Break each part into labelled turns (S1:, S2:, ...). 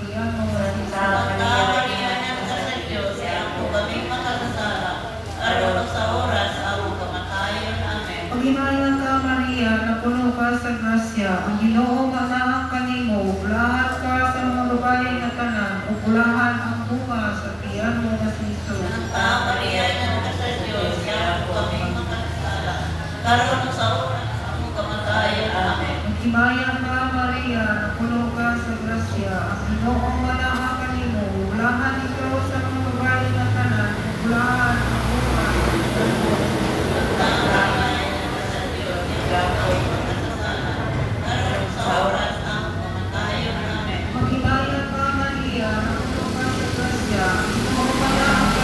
S1: tiyan mo nga si
S2: Santa Maria, Ina sa Diyos, iampo kaming makasasala, karon ug sa oras sa among kamatayon. Amen.
S1: Maghimaya ka, Maria, napuno ka sa grasya, ang Ginoo manaa kanimo, bulahan ka sa mga babae nga tanan, ug bulahan ang bunga sa tiyan mo nga si Jesus.
S2: Santa Maria, Ina sa Diyos, iampo kaming makasasala, karon ug sa oras sa among kamatayon. Amen.
S1: Maghimaya ka, Maria, napuno ka sa grasya, ang Ginoo manaa kanimo, bulahan ikaw sa mga babae nga tanan, ug bulahan ang bunga sa tiyan mo.
S2: Santa Maria, Ina sa Diyos, iampo kaming makasasala, karon ug sa oras sa among kamatayon. Amen.
S1: Maghimaya ka, Maria, napuno ka sa grasya, ang Ginoo manaa kanimo,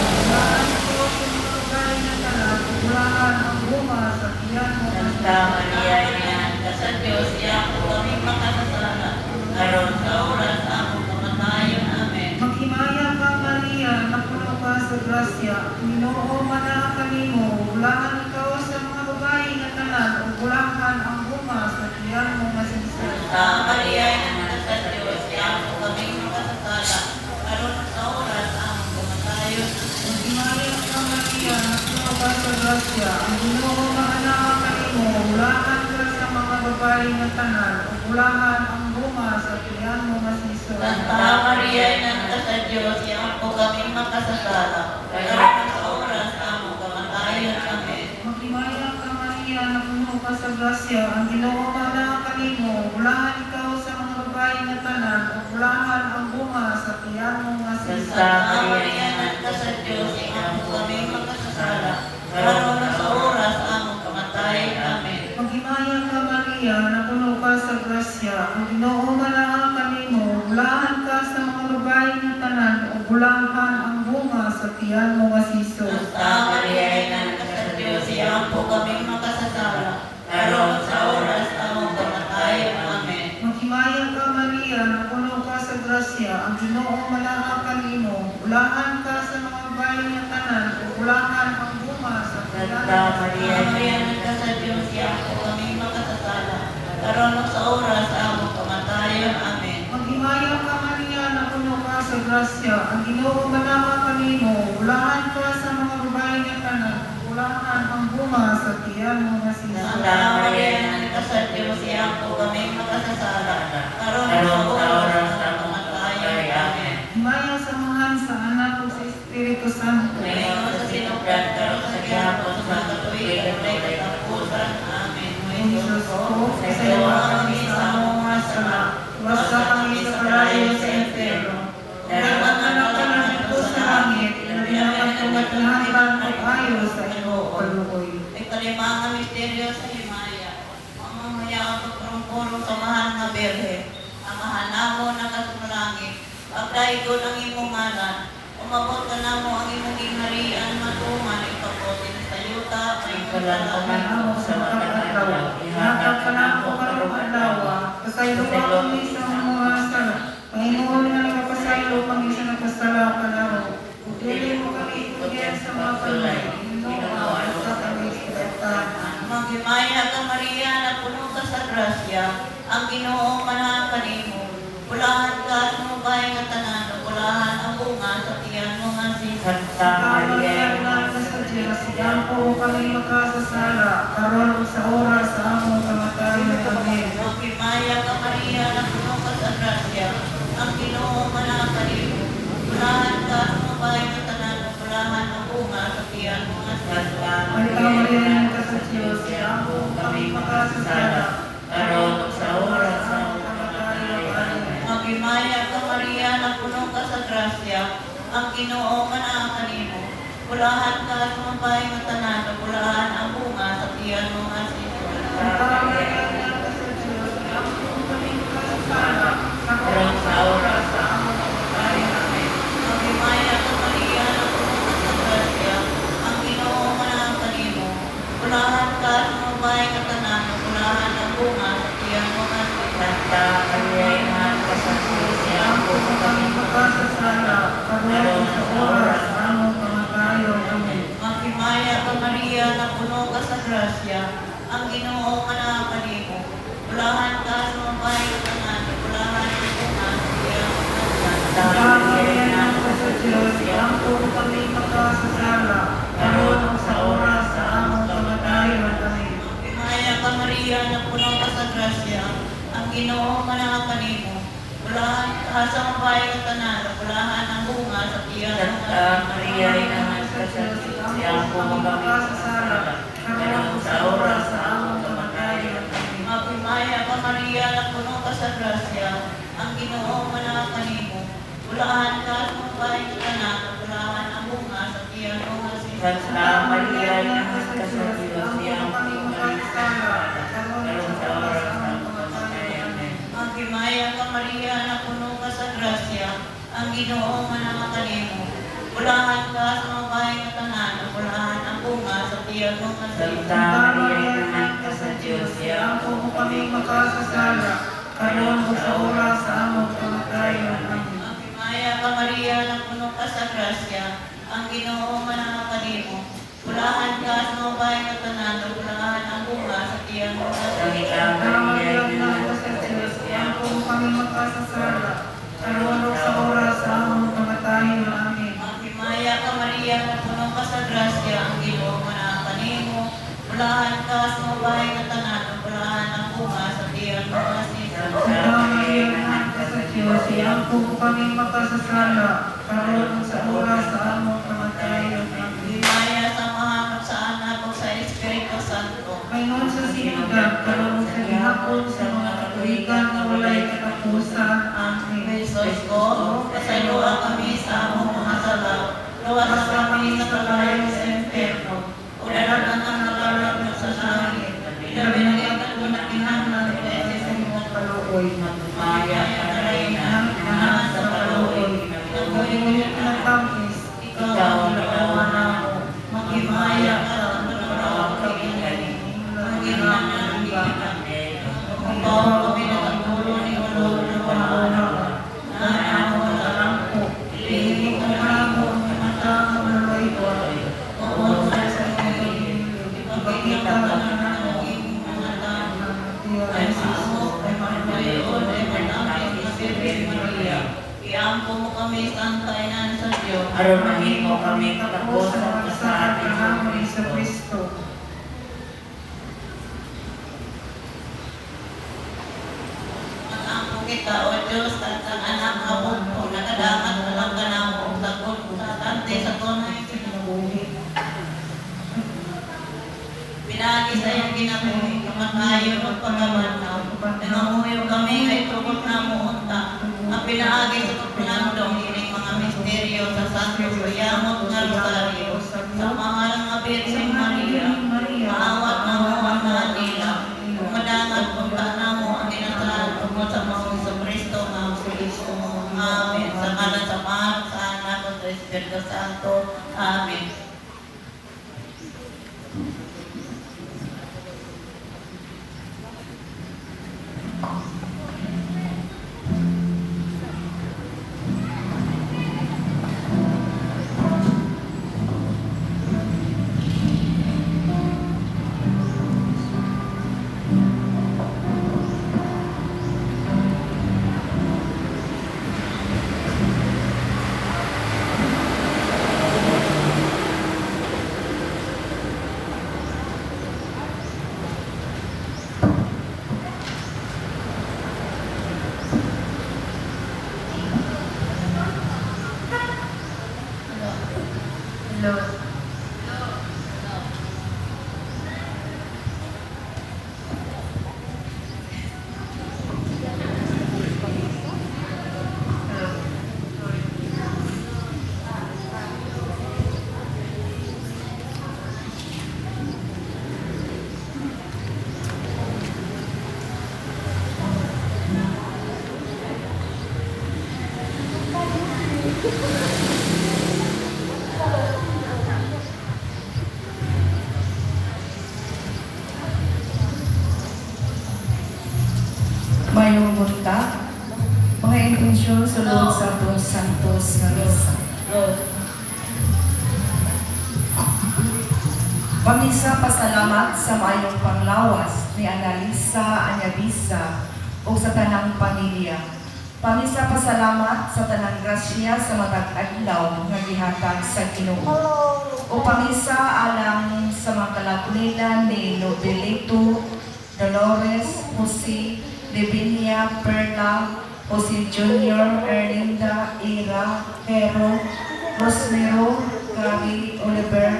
S1: bulahan ikaw sa mga babae nga tanan, ug bulahan ang bunga sa tiyan mo nga si
S2: Santa Maria, Ina sa Diyos, iampo kaming makasasala, karon sa oras sa among kamatayon. Amen.
S1: Maghimaya ka, Maria, napuno ka sa grasya, ang Ginoo manaa kanimo, bulahan ikaw sa mga babae nga tanan, ug bulahan ang bunga sa tiyan mo nga si Jesus.
S2: Santa Maria, Ina sa Diyos, iampo kaming makasasala, karon sa oras sa among kamatayon.
S1: Maghimaya ka, Maria, napuno ka sa grasya, ang Ginoo manaa kanimo, bulahan ka sa mga babae nga tanan, ug bulahan ang bunga sa tiyan mo nga si Jesus.
S2: Santa Maria, Ina sa Diyos, iampo kaming makasasala, karon sa oras sa among kamatayon. Amen.
S1: Maghimaya ka, Maria, napuno ka sa grasya, ang Ginoo manaa kanimo, bulahan ikaw sa mga babae nga tanan, ug bulahan ang bunga sa tiyan mo nga si Jesus.
S2: Santa Maria, Ina sa Diyos, iampo kaming makasasala, karon sa oras sa among kamatayon. Amen.
S1: Maghimaya ka, Maria, napuno ka sa grasya, ang Ginoo manaa kanimo, bulahan ka sa mga babae nga tanan, ug bulahan ang bunga sa tiyan mo nga si Jesus.
S2: Santa Maria, Ina sa Diyos, iampo kaming makasasala, karon sa oras sa among kamatayon. Amen.
S1: Maghimaya ka, Maria, napuno ka sa grasya, ang Ginoo manaa kanimo, bulahan ka sa mga babae nga tanan, ug bulahan ang bunga sa tiyan
S2: Santa
S1: mo nga si
S2: Maria, Ina sa Diyos, iampo kaming makasasala, karon sa oras sa among kamatayon. Amen.
S1: Maghimaya ka, Maria, napuno ka sa grasya, ang Ginoo manaa kanimo, bulahan ka sa mga babae nga tanan, ug bulahan ang bunga sa tiyan mo nga si Jesus.
S2: Santa Maria, Ina sa Diyos, iampo kaming makasasala, karon sa oras sa among kamatayon. Amen.
S1: Himaya sa Amahan, sa Anak ug sa Espiritu Santo.
S2: Ingon sa sinugdan, karon sa gihapon, sa katuwigan, walay katapusan. Amen.
S1: O Jesus ko, pasayloa kami sa among mga sala, luwasa kami sa kalayo sa impyerno. Dalha ang tanan ngadto sa langit, labi na ang nagkinahanglan og ayo sa imong kaluoy.
S2: Ikalima nga misteryo sa himaya. Mamamaya ang pagpurong-purong sa mahal nga Birhen. Amahan namo nga nasa langit, pagdaygon ang imong ngalan. Umabot kanamo ang imong gingharian, matuman ikabuot sa yuta,
S3: Ikalan ko man
S1: Kanamo sa matag adlaw, ihatag kanamo karong adlaw, pasayloa kami sa mga sala. Pahinguhon nga nagapasaylo kami sa nagkasala kanamo. Ug dili mo kami itugyan sa mga pagsulay. Ginoo, luwasa kami sa kahimtangan.
S2: Maghimaya ka, Maria, napuno ka sa grasya, ang Ginoo manaa kanimo. Bulahan ka sa mga babae nga tanan, ug bulahan ang bunga sa tiyan mo nga si
S3: Santa
S1: Maria,
S3: Maria,
S1: Ina sa Diyos, ampo kami makasasala, karon ug sa oras sa among kamatayon. Amen.
S2: Maghimaya ka, Maria, napuno ka sa grasya, ang Ginoo manaa kanimo. Bulahan ka sa mga babae nga tanan, ug bulahan ang bunga sa tiyan mo nga si
S3: Santa
S1: Maria, Maria, Ina sa Diyos, ampo kami makasasala,
S3: karon ug sa oras sa among kamatayon. Amen.
S2: Maghimaya ka, Maria, napuno ka sa grasya, ang Ginoo manaa kanimo. Bulahan ka sa mga babae nga tanan, ug bulahan ang bunga sa tiyan mo nga si
S1: Santa Maria, Ina sa Diyos, ampo kami makasasala, karon ug sa oras sa among kamatayon. Amen.
S2: Maghimaya ka, Maria, napuno ka sa grasya, ang Ginoo manaa kanimo. Bulahan ka sa mga babae nga tanan, ug bulahan ang bunga sa tiyan mo nga si
S3: Santa Maria, Ina sa Diyos,
S1: Ampo
S3: ampo
S1: kami
S3: kami
S1: makasasala, karon ug sa oras sa among kamatayon. Amen.
S2: Maghimaya ka, Maria, napuno ka sa grasya, ang Ginoo manaa kanimo. Bulahan ka sa mga babae nga tanan, ug bulahan ang bunga sa tiyan mo. Ginoo manaa kanimo. Bulahan ka sa babae nga tanan, bulahan ang bunga sa tiyan mo nga
S3: Santa Maria, Inahan ka sa Diyos, iampo mo kami makasasala, karon sa oras sa among kamatayon. Amen.
S2: Maghimaya ka Maria, napuno ka sa grasya, ang Ginoo manaa kanimo. Bulahan ka sa babae nga tanan, bulahan ang bunga sa tiyan mo nga si
S3: Santa Maria, Inahan ka sa Diyos, iampo mo kami makasasala, karon sa oras sa among kamatayon. Amen.
S2: Maghimaya ka Maria, napuno ka sa grasya, ang Ginoo manaa kanimo. Bulahan ka sa babae nga tanan, bulahan ang bunga sa tiyan mo nga si
S3: Santa Maria, Inahan ka sa Diyos, iampo
S1: Iampo mo kami makasasala, karon ug sa oras sa among kamatayon. Amen.
S2: Maghimaya ka Maria, napuno ka sa grasya, ang Ginoo manaa kanimo. Bulahan ka sa babae nga tanan, bulahan ang bunga sa tiyan mo nga si
S3: Santa
S1: Santa
S3: Maria,
S1: Maria,
S3: Inahan
S1: Inahan
S3: ka
S1: ka
S3: sa
S1: sa
S3: Diyos,
S1: Diyos,
S3: iampo
S1: iampo mo kami makasasala, karon ug sa oras sa among kamatayon. Amen.
S2: Maghimaya ka Maria, napuno ka sa grasya, ang Ginoo manaa kanimo. Bulahan ka sa babae nga tanan, bulahan ang bunga sa tiyan mo nga si
S1: Santa Maria, Inahan ka sa Diyos, iampo mo kami makasasala, karon ug sa oras sa among kamatayon. Amen.
S2: Maghimaya sa Amahan ug sa Anak ug sa Espiritu Santo.
S1: Ngayon sa sinugdan, karon sa gihapon sa mga katuigan nga walay katapusan. Amen.
S2: Jesus ko, pasayloa kami sa among mga sala, luwasa kami sa kalayo sa impyerno, ug dala ang mga sa langit. Labi na ang
S1: Kinahanglan sa imong kaluoy.
S3: Maghimaya ka Reyna, Inahan sa kaluoy,
S1: Kinabuhi kinatamis,
S2: Ikaw ang ginawa namo, maghimaya ka sa
S3: Panawag kami galing.
S2: Amen.
S3: Amen.
S2: Kung kami nakatulo ni Ulo na wala na amo sa
S1: Ko, hindi ko maramo ang mata nga maluoy.
S2: Oo sa Ipakita ka na ng iyong mga tao. Ay maamok, ay manuyon, ay manapit na Birhen Maria. Iampo mo kami Santa Ina sa Diyos.
S3: Aron mahimo kami katapos
S1: sa
S3: sa
S1: mga
S3: sa
S1: kanamo ni sa Kristo.
S2: Ang kita, O Diyos, at ang anak nga bugtong, nakadangat alang kanamo, ug sa tante sa tunay
S1: Kinabuhi.
S2: Pinagi sa iyong kinabuhi, kamatayon ug pagkabanhaw. Nangamuyo kami kay tungod namo unta. Ang pinaagi sa pagplandong ining mga misteryo sa Santo Suyamot nga Rosario, sa mahal nga Birhen Maria, maawat namo ang nila. Madangat unta namo ang ginasalan tungod sa mga Hesus Kristo nga Amen. Sa ngalan sa Ama, sa Anak, ug sa Espiritu Santo. Amen.
S1: Hello.
S4: Mayong buntag, mga intensyon sa loob sa atong Santos nga Misa. Pamisa pasalamat sa maayong panglawas ni Analisa Anyabisa o sa tanang pamilya. Pamisa pasalamat sa tanang grasya sa matag adlaw nga gihatag sa Ginoo. O pamisa alang sa mga kalagunilan ni Nobilito, Dolores, Jose, Libinia, Perla, Jose Jr., Erlinda, Ira, Pero, Rosmero, Gary, Oliver,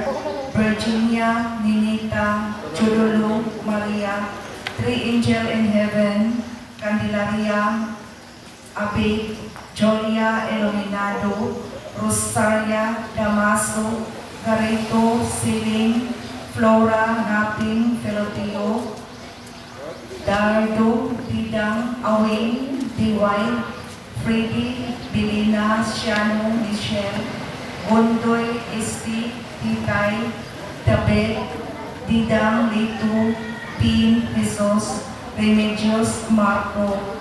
S4: Virginia, Ninita, Chudolo, Maria, Three Angel in Heaven, Candelaria, Abe, Jolia Iluminado, Rosaria Damaso, Garito, Siling, Flora, Naping, Felotio, Dardo, Didang, Awing, Diway, Freddy, Bilina, Siano, Michelle, Gondoy, Esti, Titay, Dabet, Didang, Lito, Pin, Jesus, Remedios, Marco,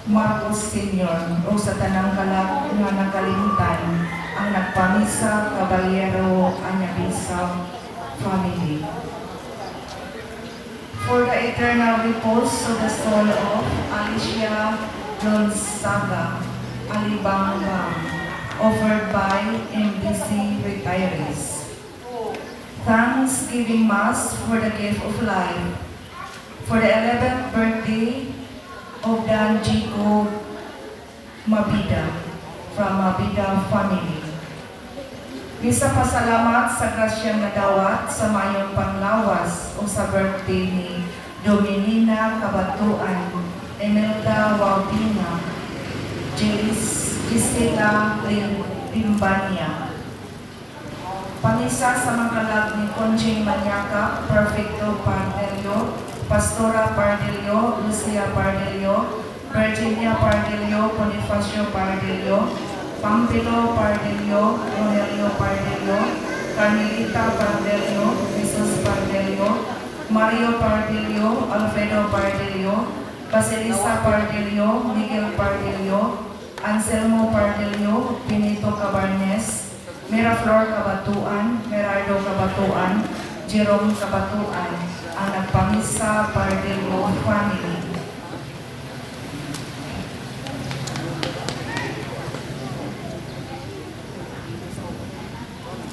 S4: Marcos Sr. o sa tanang kalag nga nakalimtan ang nagpamisa Caballero Anyabisa family. For the eternal repose of the soul of Alicia Gonzaga Alibangbang, offered by MBC retirees. Thanksgiving Mass for the gift of life. For the 11th birthday of Dan Chico Mabida from Mabida family. Misa pasalamat sa grasyang nadawat sa mayong panglawas o sa birthday ni Dominina Kabatuan, Emelda Waubina, Jelis Gisela Limbania. Pamisa sa mga kalag ni Conching Manyaka, Perfecto Pardelio, Pastora Pardelio, Lucia Pardelio, Virginia Pardelio, Bonifacio Pardelio, Pampilo Pardelio, Rogelio Pardelio, Carmelita Pardelio, Jesus Pardelio, Mario Pardelio, Alfredo Pardelio, Basilisa Pardelio, Miguel Pardelio, Anselmo Pardelio, Benito Cabarnes, Miraflor Kabatuan, Gerardo Kabatuan, Jerome Kabatuan, ang nagpamisa Pardelio family.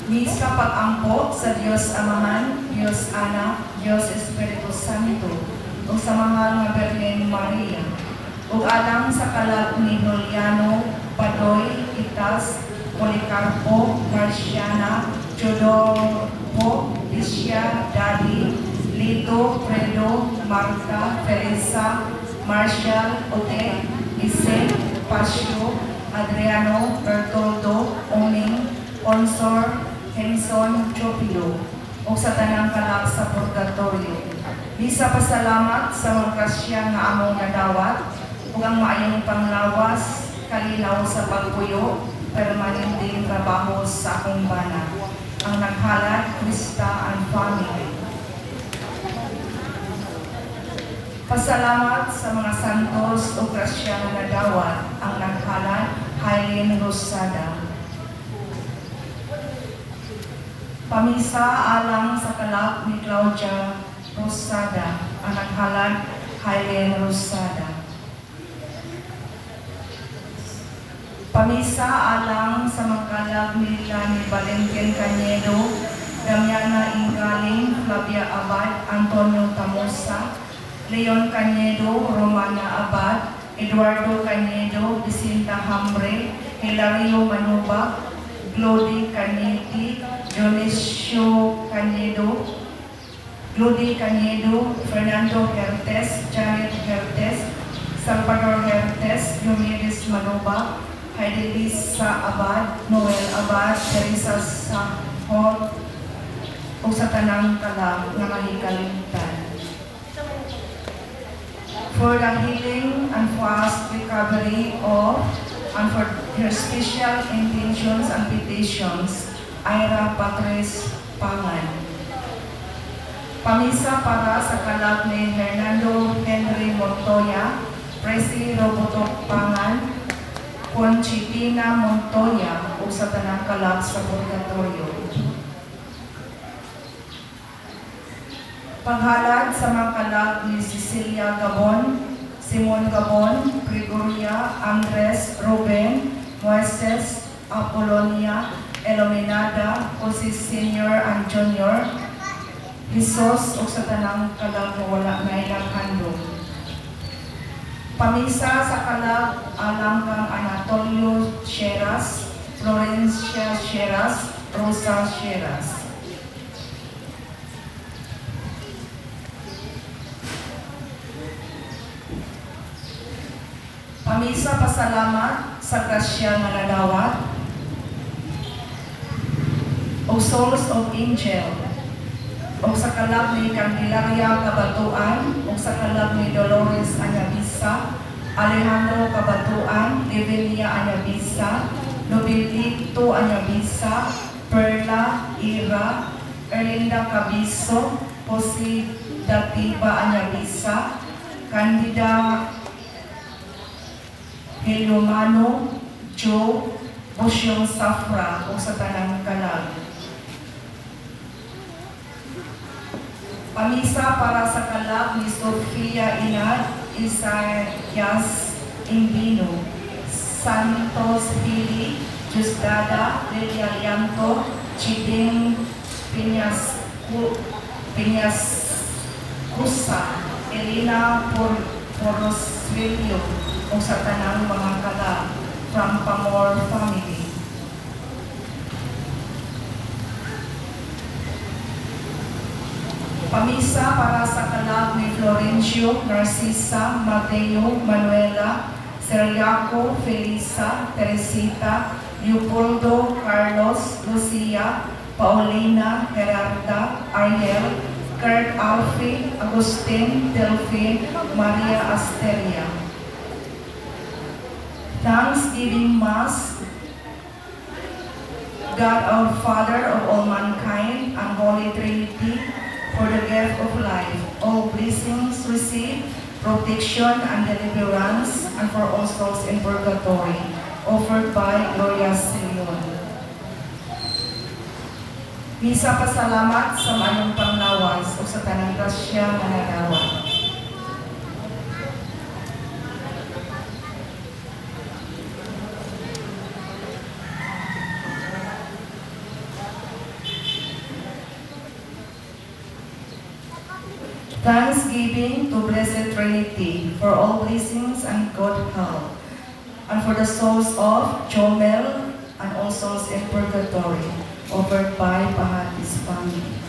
S4: Misa pag-ampo sa Dios Amahan, Dios Anak, Dios Espiritu Santo, ug sa mahal nga Birhen Maria, ug alang sa kalag ni Juliano, Padoy, Itas, Policarpo, Garciana, Teodoro, Licia, Daddy, Lito, Fredo, Marta, Felisa, Marcial, Ote, Ise, Pasio, Adriano, Bertoldo, Oming, Consor, Henson, Chopilo, o sa tanang kalak sa purgatorio. Misa pasalamat sa mga grasya nga among nadawat, ug ang maayong panglawas, kalinaw sa pagpuyo, permanenteng trabaho sa akong bana. Ang naghalad, Krista and family. Pasalamat sa mga santos o grasya nga nadawat, ang naghalad, Hylene Rosada. Pamisa alang sa kalak ni Claudia Rosada, ang naghalad, Hylene Rosada. Pamisa alang sa mga kalag nila ni Valentin Canedo, Damiana Ingaling, Flavia Abad, Antonio Tamosa, Leon Canedo, Romana Abad, Eduardo Canedo, Vicenta Hambre, Hilario Manuba, Glody Canete, Dionisio Canedo, Glody Canedo, Fernando Hertes, Janet Hertes, Salvador Hertes, Diomedes Manuba, Heidelisa Abad, Noel Abad, Teresa Sahol, o sa tanang kalag nga mahikalimtan. For the healing and fast recovery of and for her special intentions and petitions, Ira Patrice Pangan. Pamisa para sa kalag ni Hernando Henry Montoya, Presi Roboto Pangan, Conchitina Montoya o sa tanang kalag sa purgatorio. Paghalad sa mga kalag ni Cecilia Gabon, Simon Gabon, Gregoria, Andres, Ruben, Moises, Apolonia, Elominada, Jose Senior and Junior, Jesus o sa tanang kalag nga wala na ilang handom. Pamisa sa kalag alang kang Anatolio Sheras, Florencia Sheras, Rosa Sheras. Pamisa pasalamat sa grasya nga nadawat o souls of angel o sa kalag ni Candelaria Kabatuan o sa kalag ni Dolores Anyabisa, Alejandro Kabatuan, Develia Anyabisa, Nobilito Anyabisa, Perla Ira, Erlinda Cabiso, Jose Datiba Anyabisa, Candida Helomano, Joe, Bosyong Safra o sa Tanang Kalag. Pamisa para sa kalag ni Sofia Inad, Isaias Imbino, Santos Pili, Jusdada, Lilia Lianto, Chiding Piñas, Piñas Kusa, Elena Poroswilio, o sa tanang mga kalag from Pamor family. Pamisa para sa kalag ni Florencio, Narcisa, Mateo, Manuela, Seriaco, Felisa, Teresita, Leopoldo, Carlos, Lucia, Paulina, Gerarda, Ariel, Kurt Alfie, Agustin, Delphine, Maria Asteria. Thanksgiving Mass. God our Father of all mankind and Holy Trinity, for the gift of life, all blessings received, protection and deliverance, and for all souls in purgatory, offered by Gloria Simeon. Misa pasalamat sa maayong panglawas o sa tanang grasya nga nadawat. Thanksgiving to Blessed Trinity for all blessings and good health, and for the souls of Jomel and all souls in purgatory, offered by Pahatis family.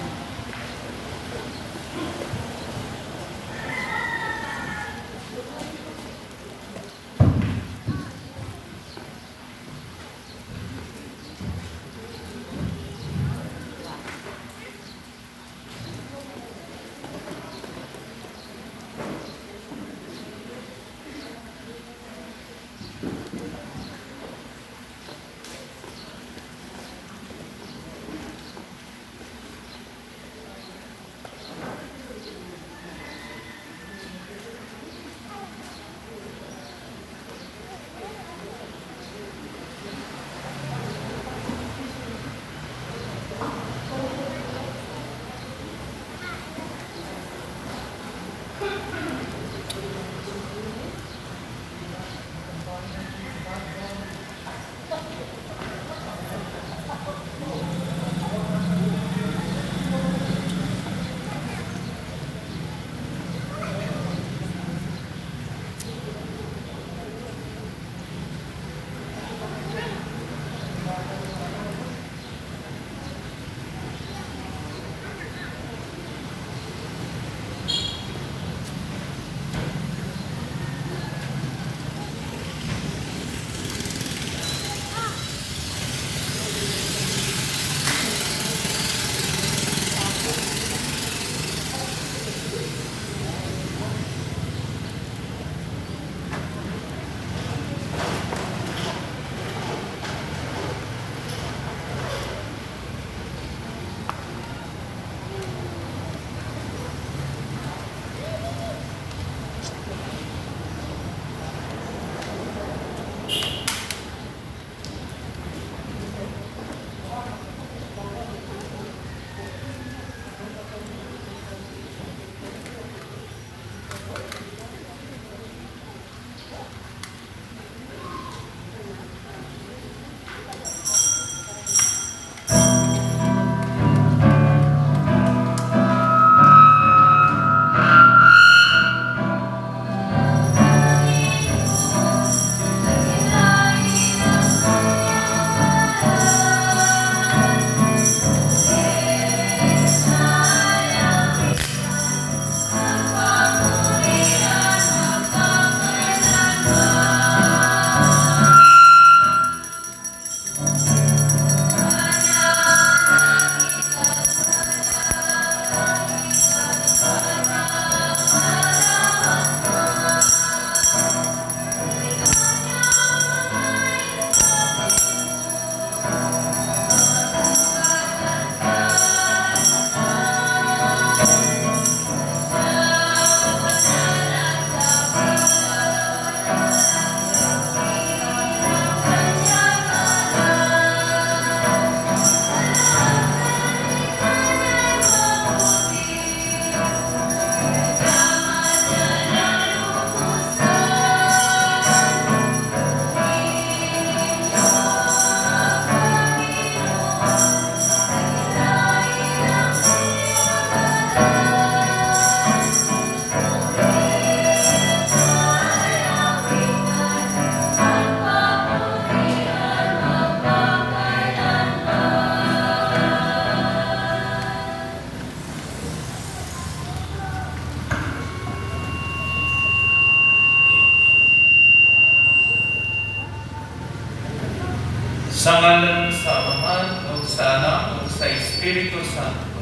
S5: Sa ngalan sa Amahan, ug sa Anak, ug sa Espiritu Santo.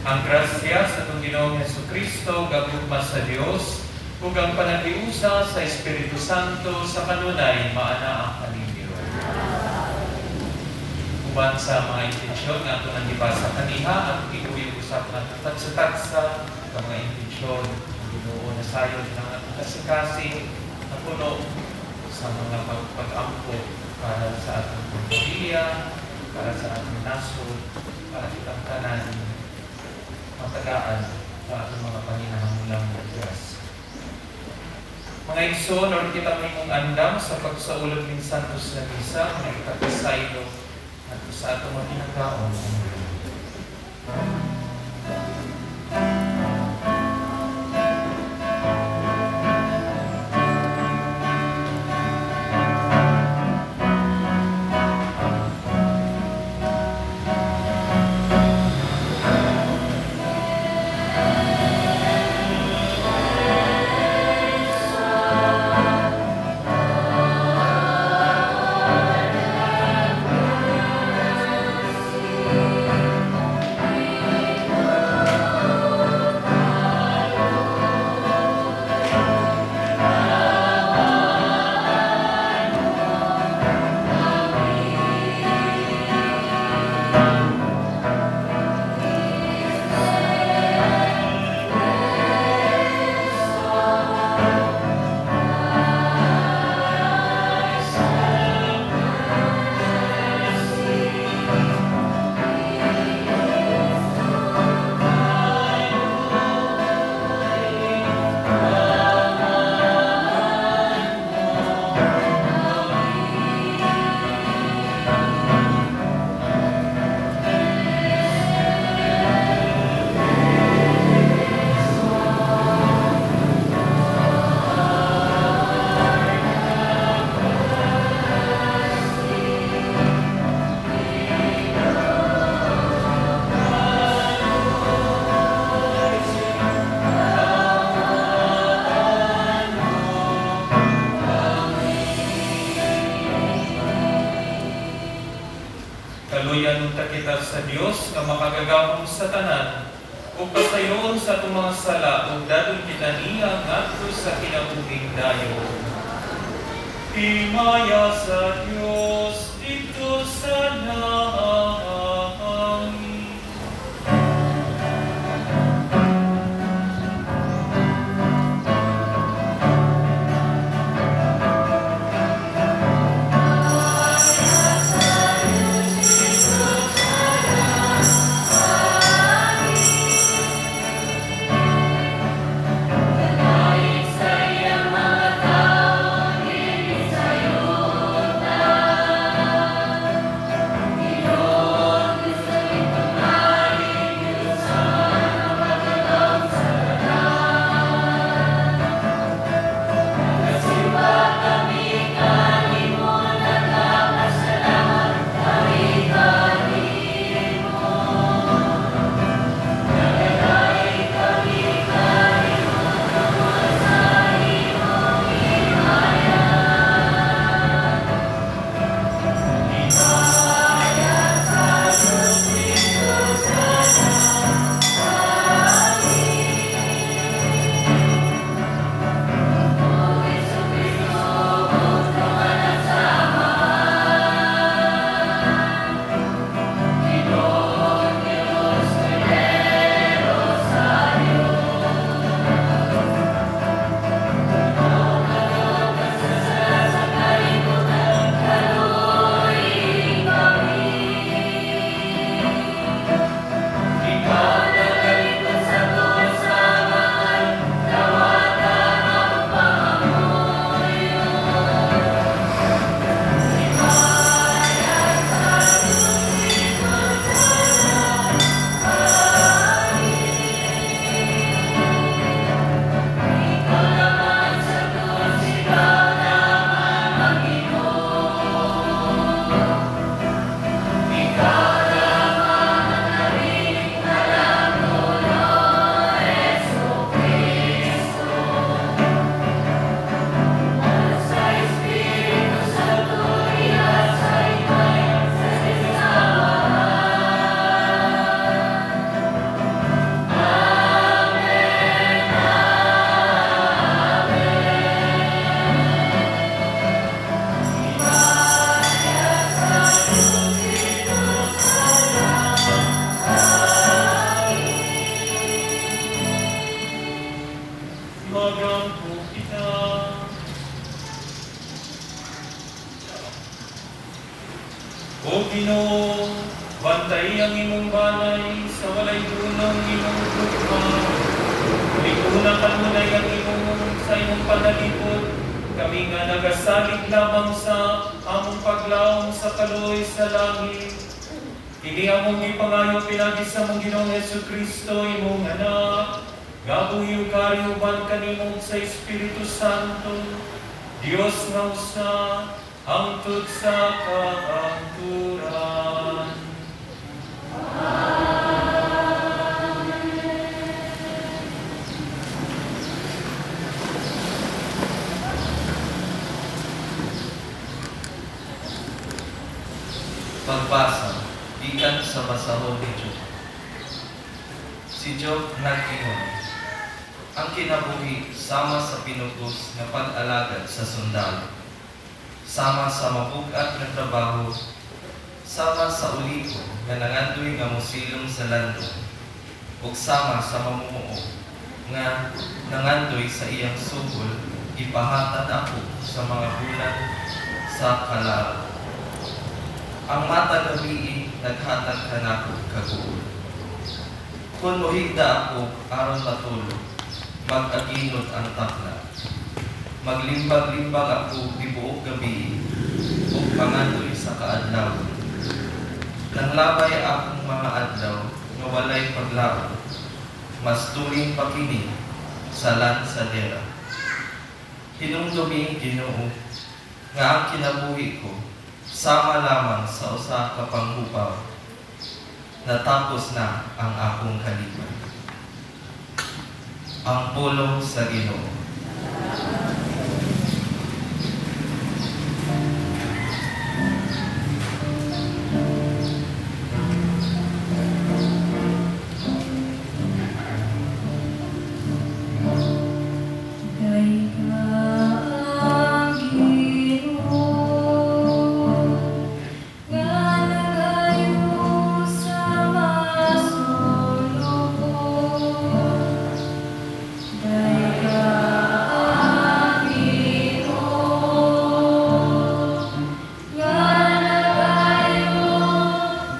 S5: Ang grasya sa atong Ginoong Hesus Kristo, gagugma sa Dios, ug ang panaghiusa sa Espiritu Santo sa kanunay maanaa kaninyo. Uban sa mga intensyon nga ato nang gibasa kaniha, at ikuyog usab nga tagsa-tagsa sa mga intensyon ang Ginoo na sayon ng atong kasing-kasing na puno sa mga pag-ampo para sa atong pamilya, para sa atong nasod, para kitang tanan matagaan sa atong mga panginahanglang Diyos. Mga igsoon, or kita mahimong andam sa pagsaulog ning Santos na Misa, nga ikapasaylo at sa atong mga kinakaon. Kaluyan unta kita sa Dios nga makagagahom sa tanan ug pasayloon sa atong mga sala ug dadon kita niya ngadto sa kinabuhing dayon. Himaya sa Dios didto sa langit.
S3: Sa iyang mga tao, dili sayo.
S5: O Ginoo, bantay ang imong balay sa walay dunong imong gugma. Likuna kanunay ang imong sa imong panalipod, kami nga nagasalig lamang sa among paglaom sa kaloy sa langit. Kini among gipangayo pinaagi sa among Ginoong Hesus Kristo, imong anak, nga buhi ug hari uban kanimo sa Espiritu Santo, Dios nga usa, hangtod sa kahangturan.
S6: Pagbasa, gikan sa basahon ni Job. Si Job nag-ingon, "Ang kinabuhi sama sa pinugos nga pag-alagad sa sundalo, sama sa mabug-at nga trabaho, sama sa ulibo nga nangandoy nga mosilong sa landong, ug sama sa mamumuo nga nangandoy sa iyang sugol, ipahatag ako sa mga bulan sa kalaro. Ang matag gabii naghatag kanako kaguol. Kung mohigda ako aron matulog, mag-aginod ang takna. Maglimbag-limbag ako tibuok gabii ug pangandoy sa kaadlaw. Nanglabay akong mga adlaw nga walay paglaom. Mas tulin pa kini sa lansadera. Hinumdumi, Ginoo, nga ang kinabuhi ko sama lamang sa usa ka panghupaw. Natapos na ang akong kalipay." Ang pulong sa Ginoo.
S4: Kay ang Ginoo nga nagayo sa masulubon. Kay ang Ginoo nga nagayo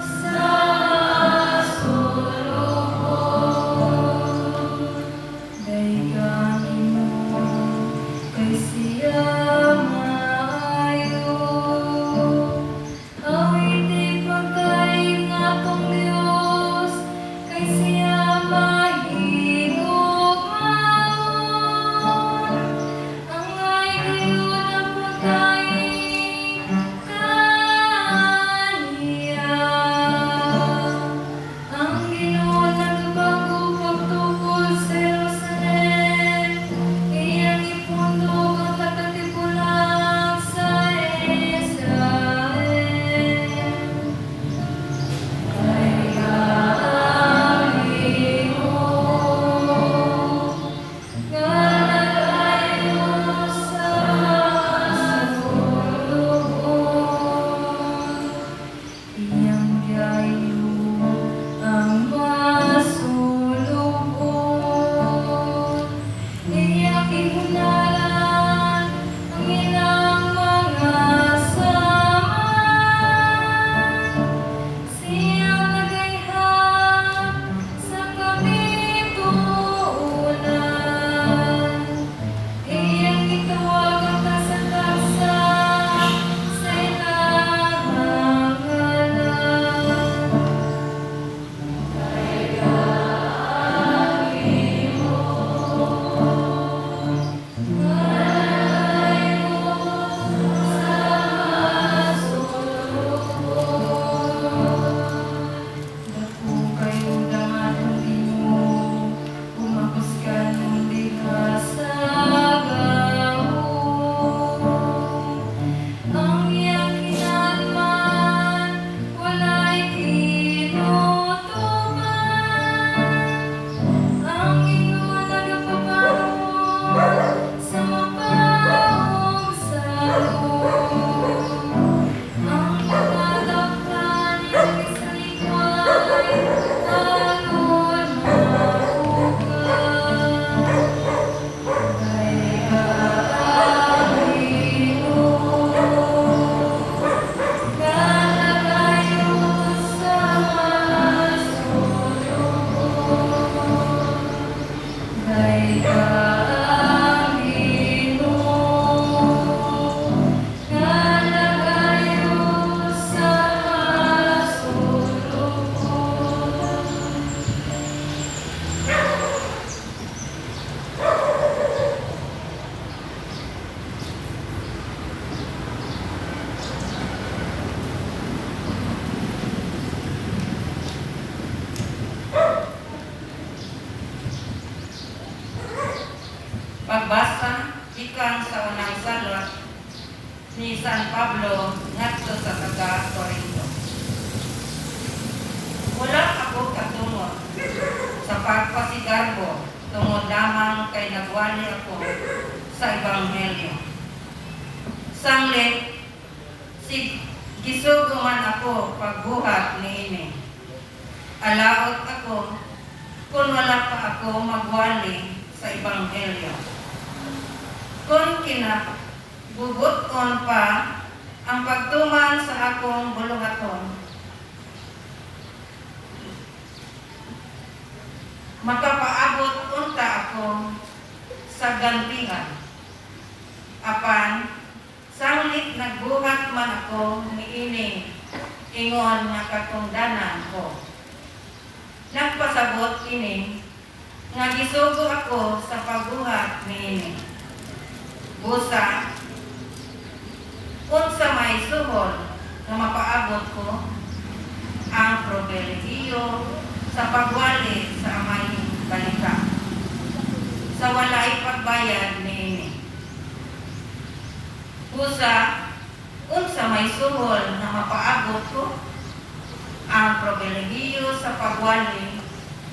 S4: sa masulubon. Dayga Ginoo, kay siya maayo. Awiti pagdaig ngatong Dios, kay siya mahigugmaon. Angay gyud ang pagdaig kaniya. Ang Ginoo nagabag-o pagtukod sa Jerusalem. Iyang ipundok ang katatipulan sa Israel. Kay ang Ginoo nga nagayo sa masulubon. Iyang giayo ang masulubon. Iyang gihunalan ang ilang mga saman. Siyang nagayhan sa kamituonan. Iyang gitawag ang tagsa-tagsa sa ilang ngalan. Kay ang Ginoo nga nagayo sa masulubon. Dako kayo ang atong Ginoo, umakusgan diha sa gahom. Ang iyang hinalman walay tinutuban. Ang Ginoo nagapabangon sa mapaog sa Ang mga daptan iyang gisalikway aron maukan. Kay ang Ginoo nga nagayo
S7: ni San Pablo ngadto sa taga Corinto. Wala ako katungod sa pagpasigarbo tungod lamang kay nagwali ako sa Ebanghelyo. Sanglit, si gisugo man ako pagbuhat niini. Alaot ako kung wala pa ako magwali sa Ebanghelyo. Kung kinabubuton pa ang pagtuman sa akong buluhaton, makapaabot unta ako sa gantihan. Apan, sanglit nagbuhat man ako niini, ingon nga katungdanan ko. Nagpasabot ini nga gisugo ako sa pagbuhat niini. Busa, unsa may suhol nga mapaabot ko ang pribilehiyo sa pagwali sa maayong balita sa walay pagbayad niini. Busa, unsa may suhol nga mapaabot ko ang pribilehiyo sa pagwali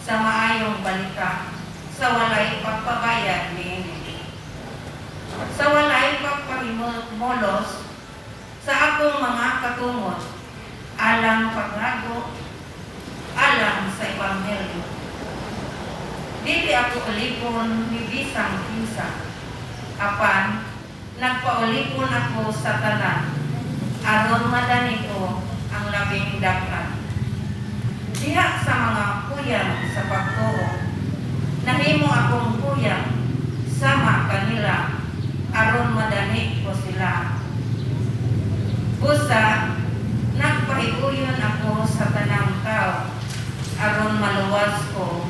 S7: sa maayong balita sa walay pagpabayad niini. Sa walay pagpahimolos sa akong mga katungod alang paghago alang sa Ebanghelyo. Dili ako ulipon ni bisang kinsa, apan nagpaulipon ako sa tanan aron madani ko ang labing daghan. Diha sa mga puyang sa pagtuo, nahimo akong puyang sama kanila aron madani ko sila. Busa, nagpahiuyon ako sa tanang tao aron maluwas ko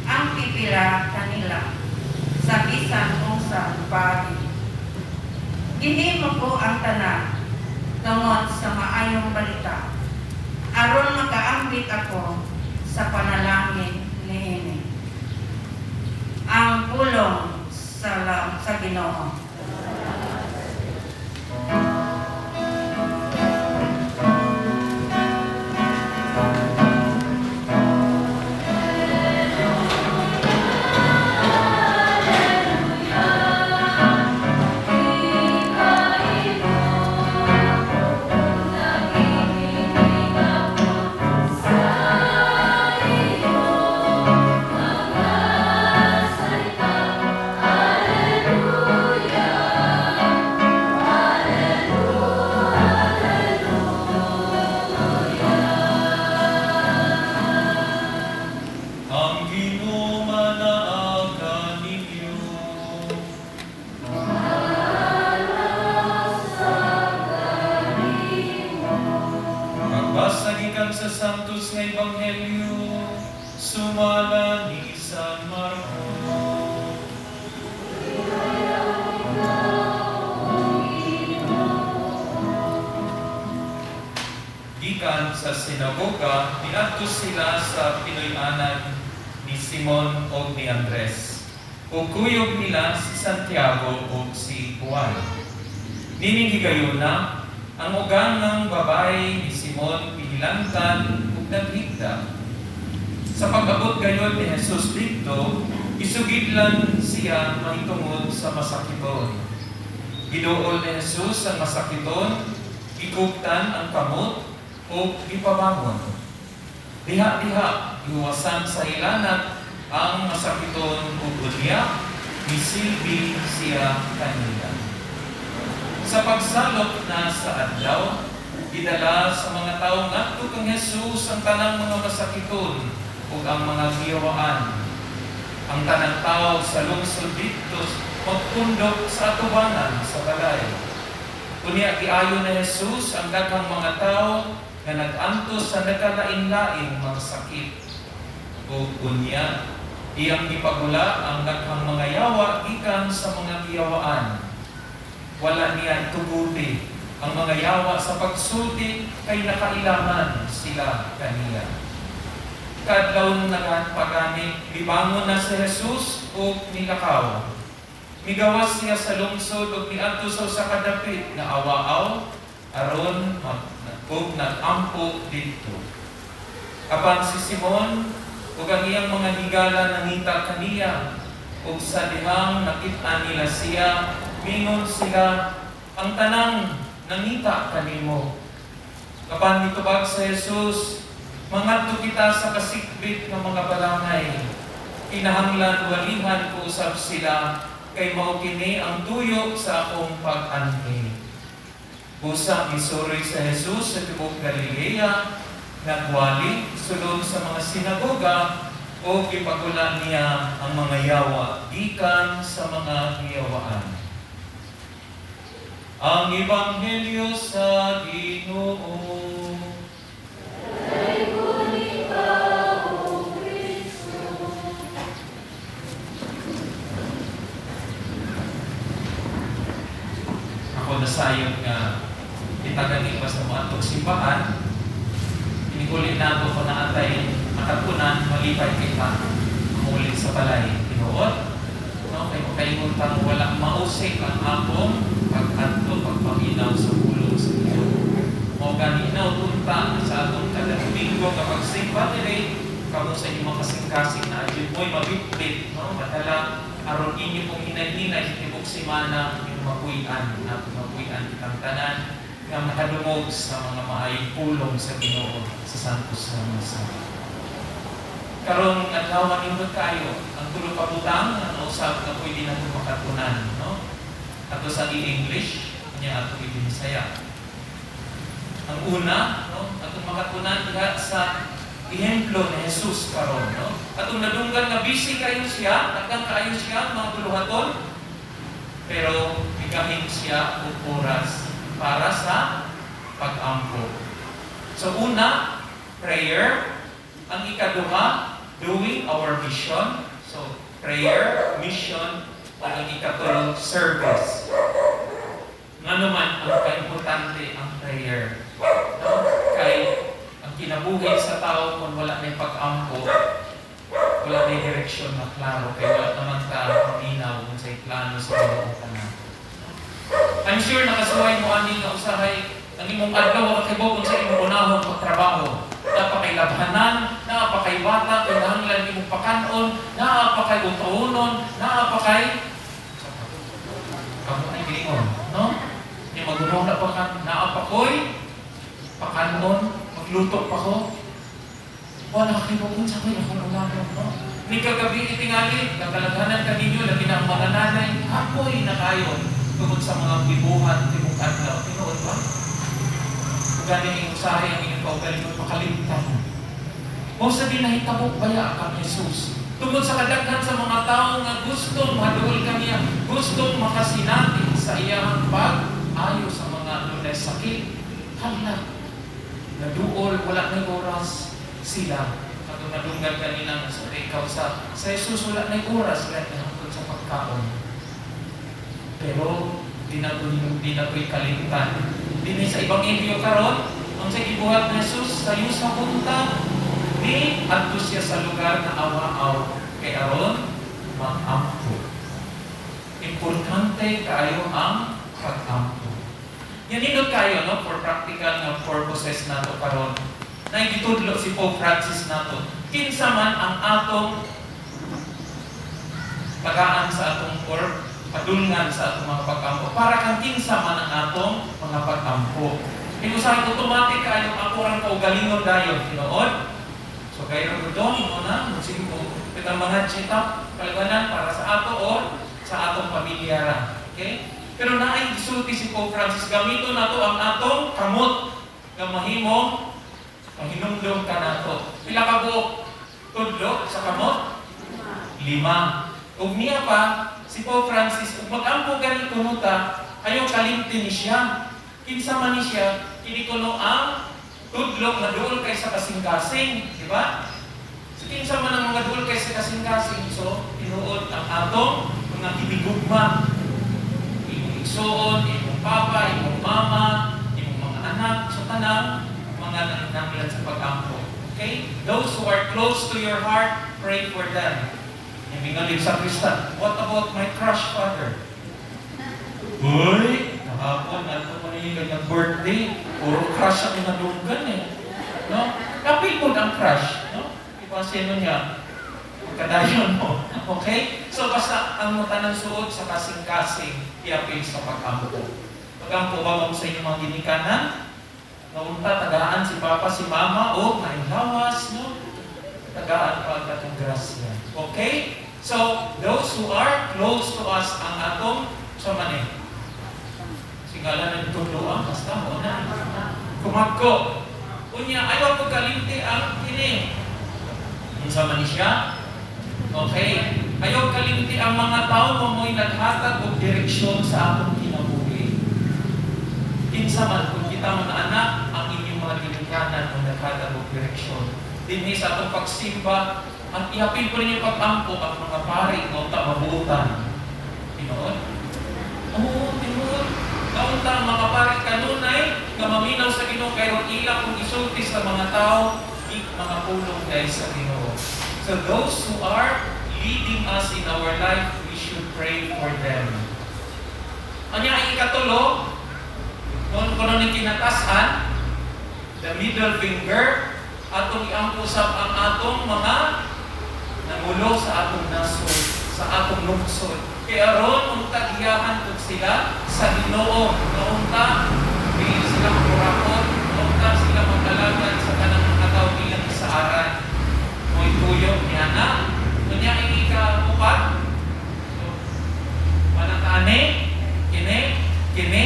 S7: ang pipila kanila sa bisan unsang paagi. Gihimo ko ang tanan tungod sa maayong balita aron makaambit ako sa panalangin niini. Ang pulong sa Ginoo.
S5: Ang Ginoo manaa kaninyo. Magbasa gikan sa Santos nga Ebanghelyo sumala ni San Marcos. Gikan sa sinagoga, niadto sila sa pinuy-anan ni Simon og ni Andres. Ug kuyog nila si Santiago ug si Juan. Nining higayuna, ang ugangang babae ni Simon pihilantan ug naghigda. Sa pag-abot gayon ni Jesus didto, isugidlan siya mahitungod sa masakiton. Giduol ni Jesus ang masakiton, gigugtan ang kamot ug gipabangon. Diha-diha, gihuwasan sa hilanat ang masakiton ug unya, misilbi siya kanila. Sa pagsalop na sa adlaw, gidala sa mga tawo ngadto kang Jesus ang tanang mga masakiton ug ang mga giyawaan. Ang tanang tao sa lungsod didto magpundok sa atubangan sa balay. Unya giayo ni Jesus ang daghang mga tao nga nag-antos sa nagkalain-laing mga sakit. Ug unya iyang gipagula ang daghang mga yawa gikan sa mga giyawaan. Wala niya ituguti ang mga yawa sa pagsulti kay nakailaman sila kaniya. Kaadlaw nagpagani, mibangon na si Jesus ug nilakaw. Migawas siya sa lungsod ug miadto sa usa ka dapit nga awa-aw aron mag ug nag-ampo didto. Apan si Simon ug ang iyang mga higala nangita kaniya, ug sa dihang nakit-an nila siya, mingon sila, "Ang tanang nangita kanimo." Apan mitubag si Jesus, "Mangadto kita sa kasikbit nga mga balangay. Kinahanglan walihan ko usab sila, kay mao kini ang tuyo sa akong pag-anhi." Busa misuroy si Jesus sa tibuok Galilea, nagwali sulod sa mga sinagoga ug gipagula niya ang mga yawa gikan sa mga hiyawaan. Ang Ebanghelyo sa Ginoo.
S8: Dalaygon ikaw, O Kristo.
S5: Ako nasayod nga kita gani basta moadtog simbahan, inig-uli nato kung naa tay nakatunan, malipay kita muli sa balay. Tinuod, no? Kay makaingon tang wala mausik ang akong pag-adto, pagpaminaw sa pulong sa Ginoo. Mao gani unta sa atong kada Domingo kapag simba diri kamo sa inyong mga kasing-kasing na adyo mo'y mabitbit, no, madala aron inyo pong hinay-hinay sa tibok semana inyong mapuy-an at mapuy-an kitang tanan nga makadungog sa mga maayong pulong sa Ginoo sa Santos nga Misa. Karong adlaw, manindot kayo ang tulo ka butang nga nausab nga pwede nato makatunan, no? Ato sa i-English, nya ato i-Bisaya. Ang una, no, atong makatunan diha sa ehemplo ni Jesus karon, no? Atong nadunggan nga busy kayo siya, daghan kaayo siya mga buluhaton, pero migahin siya og oras para sa pag-ampo. So una, prayer. Ang ikaduha, doing our mission. So prayer, mission, ug ang ikatulo, service. Ngano man ang kaimportante ang prayer? No? Kay ang kinabuhi sa tao kung wala may pag-ampo, wala may direksyon na klaro, kay wala naman ka paminaw kung sa'y plano sa Ginoo ka. I'm sure nakasuway mo ani nga usahay ang imong adlaw wa ka kung sa imong unahon pagtrabaho. Naa pa kay labhanan, naa pa kay bata, kinahanglan imong pakanon, naa pa kay utawunon, naa pa kay kamo ay giingon, no? Nya magunaw na pa ka, naa pa koy pakanon, magluto pa ko. Wala ka kibukon sa koy akong unahon, no? Ni kagabi itingali, nakalaghanan ka ninyo, labi na ang mga nanay, ako'y nakayo tungod sa mga gibuhat tibok adlaw. Tinuod ba? Kung gani ning usahay ang inyong kaugalingon makalimtan. Mao sa dinahitabo baya kang Jesus. Tungod sa kadaghan sa mga tao nga gustong maduol kaniya, gustong makasinati sa iyang pag-ayo sa mga dunay sakit. Hala, naduol, wala na oras sila. Katong nadunggan kanina sa ikaw sa Jesus, wala na oras gani hangtod sa pagkaon. Pero di na to'y kalimtan. Dinhi sa Ebanghelyo karon, ang sa gibuhat ni Jesus sayo sa buntag, ni adto siya sa lugar na awa-aw kay aron mag-ampo. Importante kaayo ang pag-ampo. Yan, nindot kayo, no, for practical nga purposes nato karon. Naigitudlo si Pope Francis nato. Kinsa man ang atong tagaan sa atong or padulngan sa atong mga pag-ampo. Para kang kinsa man ang atong mga pag-ampo. Usahay automatic kayo ako rang kaugalingon dayon, tinuod. So kayo dong mo na, sige ko kitang mga chita kalganan para sa ato or sa atong pamilya ra. Okay? Pero naay gisulti si Pope Francis, gamito nato ang atong kamot nga mahimong pahinumdom ka nato. Pila ka buok tudlo sa kamot? Lima. Ug niya pa, si Pope Francis, ug mag-ampo gani kuno ta, ayaw kalimti ni siya. Kinsa man ni siya, kini kuno ang tudlo nga duol kay sa kasing-kasing, di ba? So kinsa man ang mga duol kay sa kasing-kasing, so tinuod ang atong mga kinigugma. Imong igsuon, imong papa, imong mama, imong mga anak, so tanang mga nanginahanglan sa pag-ampo. Okay? Those who are close to your heart, pray for them. Mingon sa sakristan, "What about my crush, Father?" Uy, kahapon, ano mo na yung kanyang birthday, puro crush ang nadunggan eh. No? Kapil po ang crush, no? Ipasin niya, magkadayon mo. Okay? So basta ang tanan suod sa kasing-kasing, iapil sa pag-ampo. Pag-ampo ba mo sa inyong mga ginikanan? Naunta, tagaan si Papa, si Mama, o lawas, no? Tagaan pa ang katong grasya. Okay? So, those who are close to us, ang atong, sa manin. Singala na itong basta mo na. Kumagko. Unya, ayaw ko kalimti ang kini. Unsa man ni siya? Okay. Ayaw kalimti ang mga tao mo mo'y naghatag og direksyon sa atong kinabuhi. Kinsa man kung kita mga anak, ang inyong mga ginikanan ang naghatag og direksyon. Dinhi sa atong pagsimba, ang iapil ko ninyo pag-ampo ang mga pari nga unta mabuotan. Tinuod? Oo, tinuod. Kaunta ang mga pari kanunay nga maminaw sa Ginoo kay ron ila kung isulti sa mga tao mga pulong dahil sa Ginoo. So those who are leading us in our life, we should pray for them. Anya ang ikatulo, noon ko ni kinatasan, the middle finger, atong iampo sab ang atong mga nangulo sa atong nasod, sa atong lungsod. Kaya aron unta giyahan pud sila sa Ginoo, nga unta dili sila makurakot, nga unta sila mag-alagad sa tanang mga tawo ilang isaaran. Mo'y tuyo niya na. Unya ang ika-upat. So, manakaane, kini, kini,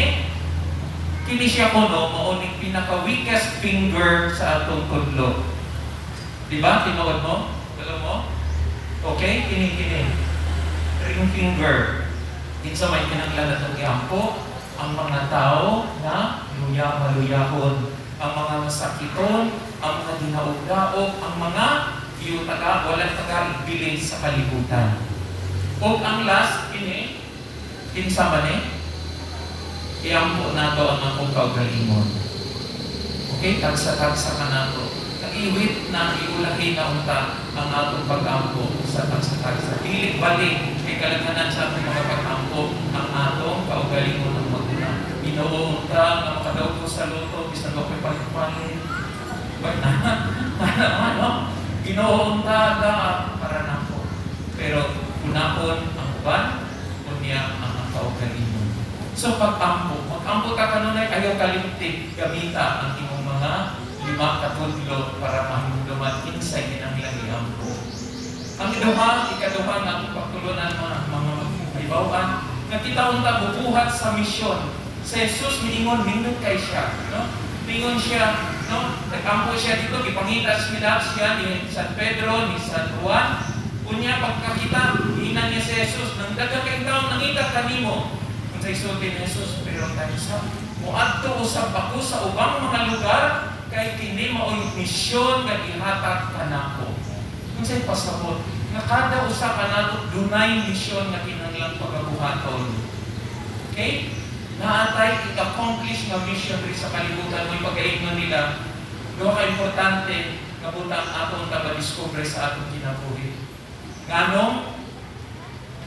S5: kini siya kuno mao ning pinaka weakest finger sa atong kudlo. Di ba? Tinuod mo? Alam mo? Okay? Kini, kini. Ring finger. Kinsa may kinahanglan natong iampo ang mga tao na luya maluyahon, ang mga masakiton, ang mga dinaog-daog, ang mga iyo taga walang taga ibilin sa kalibutan. Ug ang last kini, kinsa man eh? Iampo nato ang akong kaugalingon. Okay, tagsa-tagsa ka nato. Nag-iwit na iulahi na unta ang atong pag-ampo sa tagsa-tagsa. Dili balik kay kalaghanan sa atong mga pag-ampo ang atong kaugalingon ang maguna. Ginoo unta nga makadaog ko sa lotto bisan wa ko'y palit-palit. Ba na? Ano, ano? Ginoo unta ga para nako. Pero unahon ang uban, unya ang kaugalingon. So pag-ampo, mag-ampo ka kanunay, ayaw kalimti, gamita ang imong mga lima ka tudlo para mahinumduman kinsay kinahanglan iampo. Ang iduha, ikaduha nga atong pagtulunan, mga mahibaw-an, nga kita unta bubuhat sa misyon. Sa Jesus miingon nindot kay siya, no? Miingon siya, no? Nag-ampo siya dito, gipangita sila siya ni San Pedro, ni San Juan. Unya pagkakita, giingnan niya si Jesus, nang daghang kay tawo nangita kanimo. Kung sa isulti ni Jesus, pero tayo sa muadto usab ako sa ubang mga lugar kay kini mao'y misyon nga gihatag kanako. Unsay pasabot nga kada usa kanato dunay misyon nga kinahanglang pagabuhaton. Okay? Naatay i-accomplish nga mission rin sa kalibutan mo pagkaignon nila. Duha ka importante nga butang atong taga-discover sa atong kinabuhi. Nganong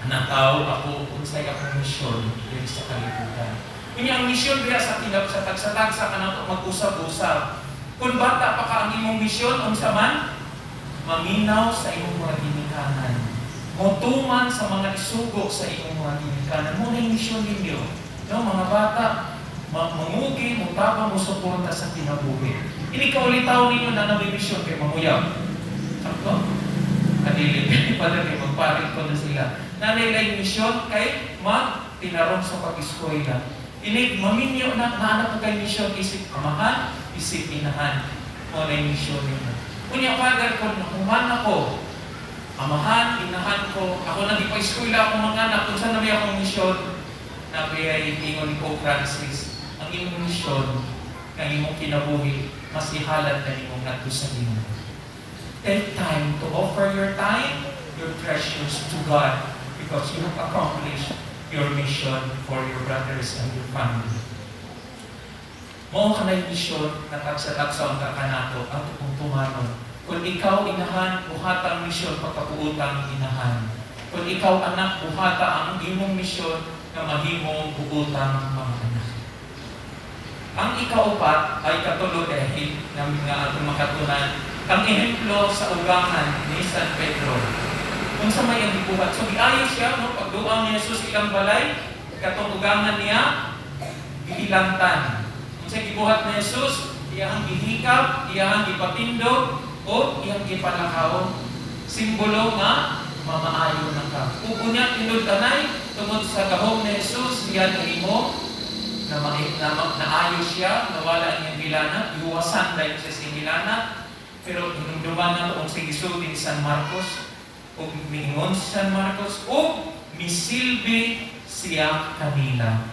S5: nataw ako unsay akong misyon diri sa kalibutan. Unya ang misyon diha sa tinap sa tagsa-tagsa kanato mag-usab-usab. Kung bata pa ka, ang imong misyon unsa man? Maminaw sa imong mga ginikanan. Motuman sa mga isugo sa imong mga ginikanan. Mo na yung misyon ninyo. No, mga bata, mangugi, mutabang, musuporta sa kinabuhi. Ini kaulitaw ninyo na may misyon kay mamuyab. Sakto? Kadili, padre kay magparit ko na sila. Nanay yung misyon kay magtinarong sa pag-eskwela. Ini maminyo na naanak ko kay misyon isip amahan, isip inahan. Mo na yung misyon ninyo. Unya, Father, kung human ako, amahan, inahan ko, ako nang ipa-eskwela akong mga anak, kung saan na may akong misyon, na ingon ni Pope Francis, ang imong misyon, nga imong kinabuhi, mas ihalad na nimong ngadto sa Ginoo. Take time to offer your time, your treasures to God because you have accomplished your mission for your brothers and your family. Mao kanay misyon na tagsa-tagsa ang kakanato at kung tumanon. Kung ikaw inahan, buhat ang misyon pagkapuutang inahan. Kung ikaw anak, buhata ang imong misyon nga mahimong buutang mga anak. Ang ikaupat ay katulo dahil nga nga atong makatunan ang ehemplo sa ugangan ni San Pedro. Kung sa may ang gibuhat. So giayo siya, no, pagduang ni Jesus ilang balay, katong ugangan niya, gihilantan. Kung sa gibuhat ni Jesus, iyang gihikap, iyang gipatindog, o iyang gipalakaw. Simbolo nga mamaayo na ka. Ug unya tinud-anay tungod sa gahom ni Jesus, siya nahimo na, naayo siya, nawala ang iyang hilanat, gihuwasan dahil siya sa hilanat. Pero hinumduman na to ang gisulti ni San Marcos, ug miingon si San Marcos, ug misilbi siya kanila.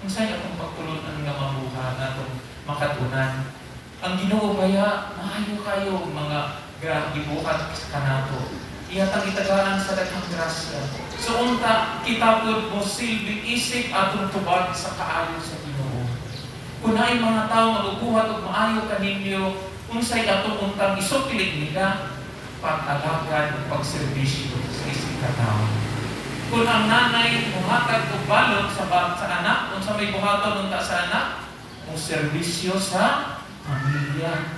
S5: Unsay akong pagtulon-an nga mabuha natong makatunan? Ang Ginoo baya, maayo kayo mga gibuhat kanato. Iyatang itagaan sa daghang grasya. So unta kita pud mo silbi isip atong tubag sa kaayo sa Ginoo. Kung naay mga tao nga mubuhat og maayo kaninyo, unsay atong untang isukli nila pag-alagad ug pagserbisyo sa isig ka tawo. Kung ang nanay muhatag og balot sa anak, unsa may buhaton unta sa anak? Mo serbisyo sa pamilya.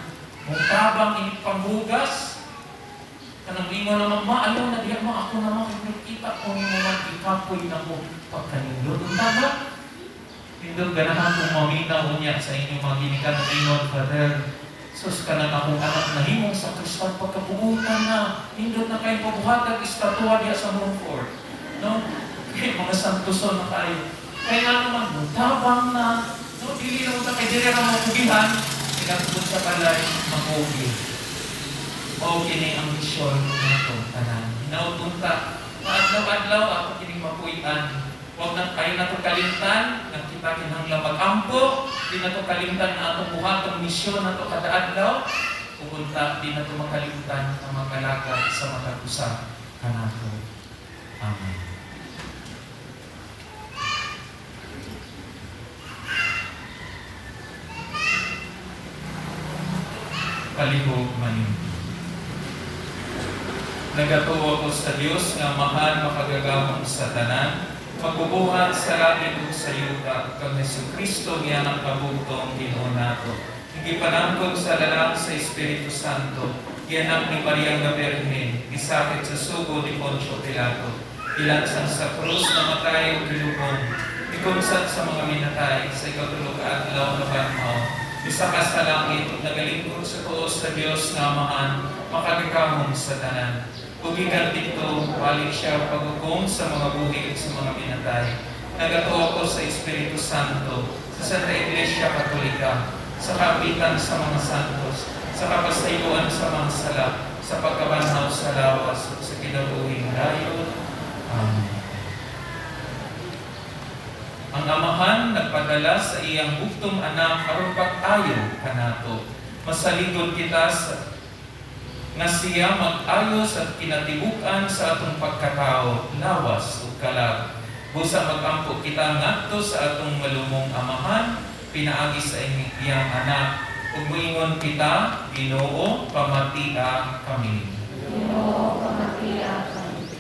S5: Mo tabang inig panghugas. Kanang ingon naman, "Ma, ayaw na diya ma, ako naman kay nakita ko nimo man ikapoy na ko pagkanindot." Unta ba? Nindot ganahan kong maminaw unya sa inyong mga ginikan ng ingon, "Father, sus ka nang akong anak nahimong sakristan, pagkabuutan na. Nindot na kayo pabuhatag estatwa diha sa Montfort." No? Kay mga santuson na kayo. Kaya nga naman, tabang na. No, dili na unta kay dili ra mapugihan, pinagpud sa balay, mapugi. Mao kini ang misyon nato tanan. Hinaut unta, maadlaw-adlaw ako kining mapuy-an. Huwag na kayo nato kalimtan, nga kita kinahanglan mag-ampo, di nato kalimtan na atong buhatong misyon nato kada adlaw, ug unta di nato makalimtan ang mag-alagad sa matag usa kanato. Amen. Palihog manindog. Nagatuo ako sa Dios nga Amahan makagagahom sa tanan, magbubuhat sa langit ug sa yuta, kang Hesukristo nga ang kabugtong Ginoo nato. Gipanangkog sa lalang sa Espiritu Santo, gianak ni Maria nga Birhen, gisakit sa sugo ni Poncio Pilato, gilansang sa krus, namatay ug gilubong, gikunsat sa mga minatay, sa ikatulo ka adlaw nabanhaw, misaka sa langit ug nagalingkod sa tuo sa Dios nga Amahan makagagahom sa tanan. Ug gikan didto balik siya paghukom sa mga buhi ug sa mga minatay. Nagatuo ako sa Espiritu Santo, sa Santa Iglesia Katolika, sa kaapitan sa mga santos, sa kapasayloan sa mga sala, sa pagkabanhaw sa lawas, ug sa kinabuhing dayon. Amen. Ang Amahan nagpadala sa iyang bugtong anak aron pag-ayo kanato. Masaligon kita sa nga siya mag-ayo sa kinatibuk-an sa atong pagkatao, lawas ug kalag. Busa mag-ampo kita ngadto sa atong malumong Amahan, pinaagi sa iyang anak. Ug moingon kita, "Ginoo, pamatia kami."
S8: Ginoo, pamatia kami.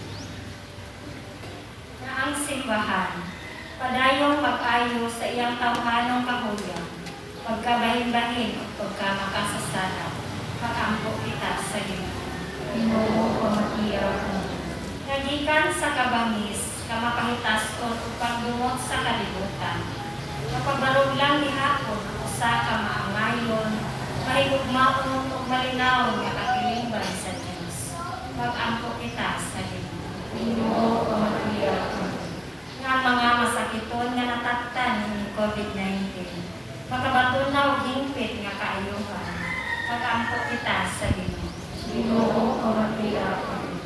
S9: Na ang simbahan, padayong mag-ayo sa iyang tawhanong kahuyang, pagkabahin-bahin o pagkamakasasala, mag-ampo kita sa Ginoo.
S8: Ginoo, pamatia kami.
S9: Nga gikan sa kabangis, kamapahitason ug pagdumot sa kalibutan, mapabarog lang gihapon ang usa ka maangayon, mahigugmaon ug malinaw nga katilingban sa Dios. Mag-ampo kita sa Ginoo.
S8: Ginoo, pamatia kami.
S9: Nga ang mga masakiton nga nataktan ni COVID-19, makabaton na og hingpit nga kaayuhan. Mag-ampo kita sa Ginoo.
S8: Ginoo, pamatia kami.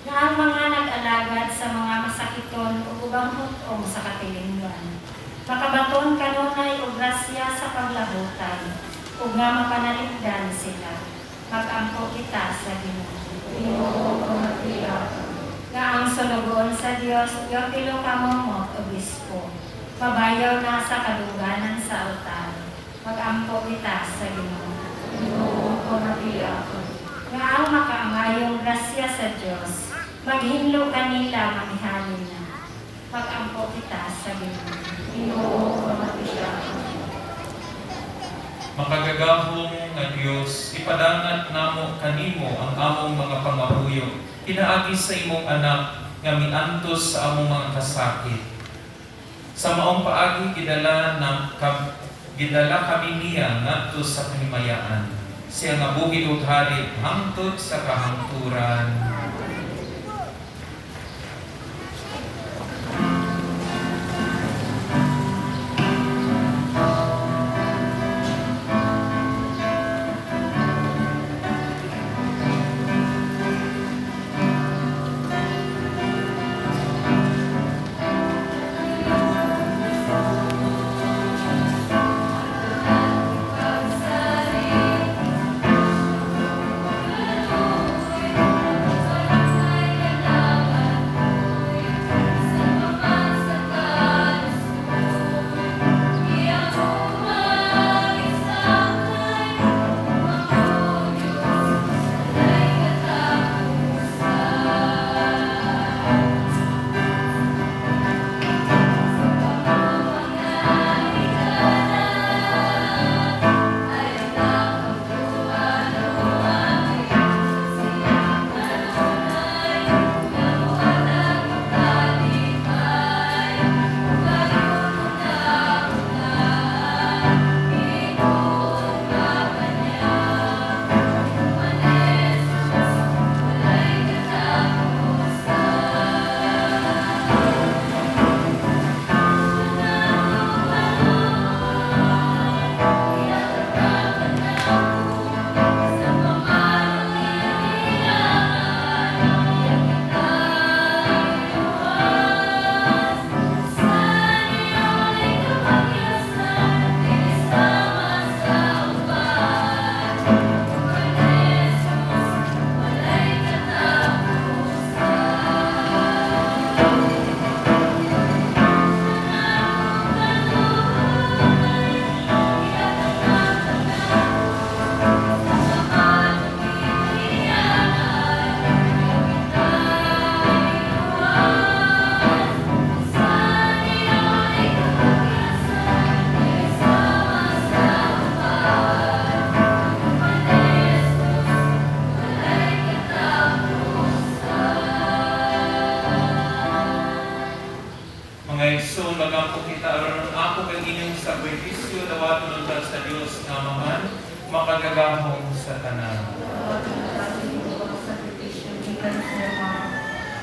S9: Nga ang mga nag-alagad sa mga masakiton ug ubang hut-ong sa katilingban, makabaton kanunay og grasya sa paglahutay ug nga mapanalipdan sila. Mag-ampo kita sa Ginoo.
S8: Ginoo, pamatia kami.
S9: Nga ang sulugoon sa Dios, Teofilo Camomot, Obispo, mabayaw na sa kaduganan sa altar. Mag-ampo kita sa Ginoo.
S8: Ginoo, pamatia kami.
S9: Nga ang makaangayong grasya sa Dios, Maghinlo kanila, mamihalin na. Pag-ampo kita sa Ginoo.
S8: Ginoo, pamatiya kami.
S5: Makagagahom nga Dios, ipadangat namo kanimo ang among mga pangamuyo, pinaagi sa imong anak nga miantos sa among mga kasakit. Sa maong paagi gidala kami niya ngadto sa kahimayaan. Siya nga buhi ug hari hangtod sa kahangturan. Mga igsoon, magampo kita aron ang ako kag inyong sakripisyo dawaton unta sa Dios nga Amahan, makagagahom sa tanan.
S8: Ang sakripisyo gikan sa iyang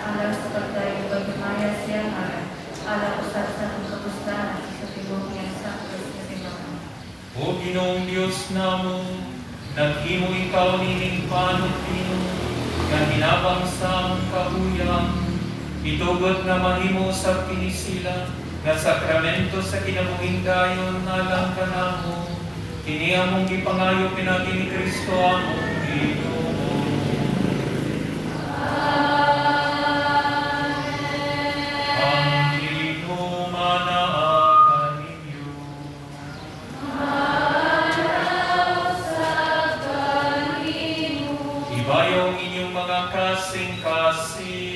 S8: alang sa pagdayon paghimaya sa iyang ngalan, alang usab sa atong kapuslanan sa tibuok niyang santos nga simbahan.
S5: O Ginoong Dios namo, naghimo ikaw nining panutino, nga hinabang sa among kahuyang, itugot nga mahimo sa kini sila, nga sakramento sa kinabuhing dayon alang kanamo, kini among gipangayo pinaagi ni Kristo among Ginoo. Ang Ginoo manaa kaninyo. Ibayaw ang inyong mga kasing-kasing.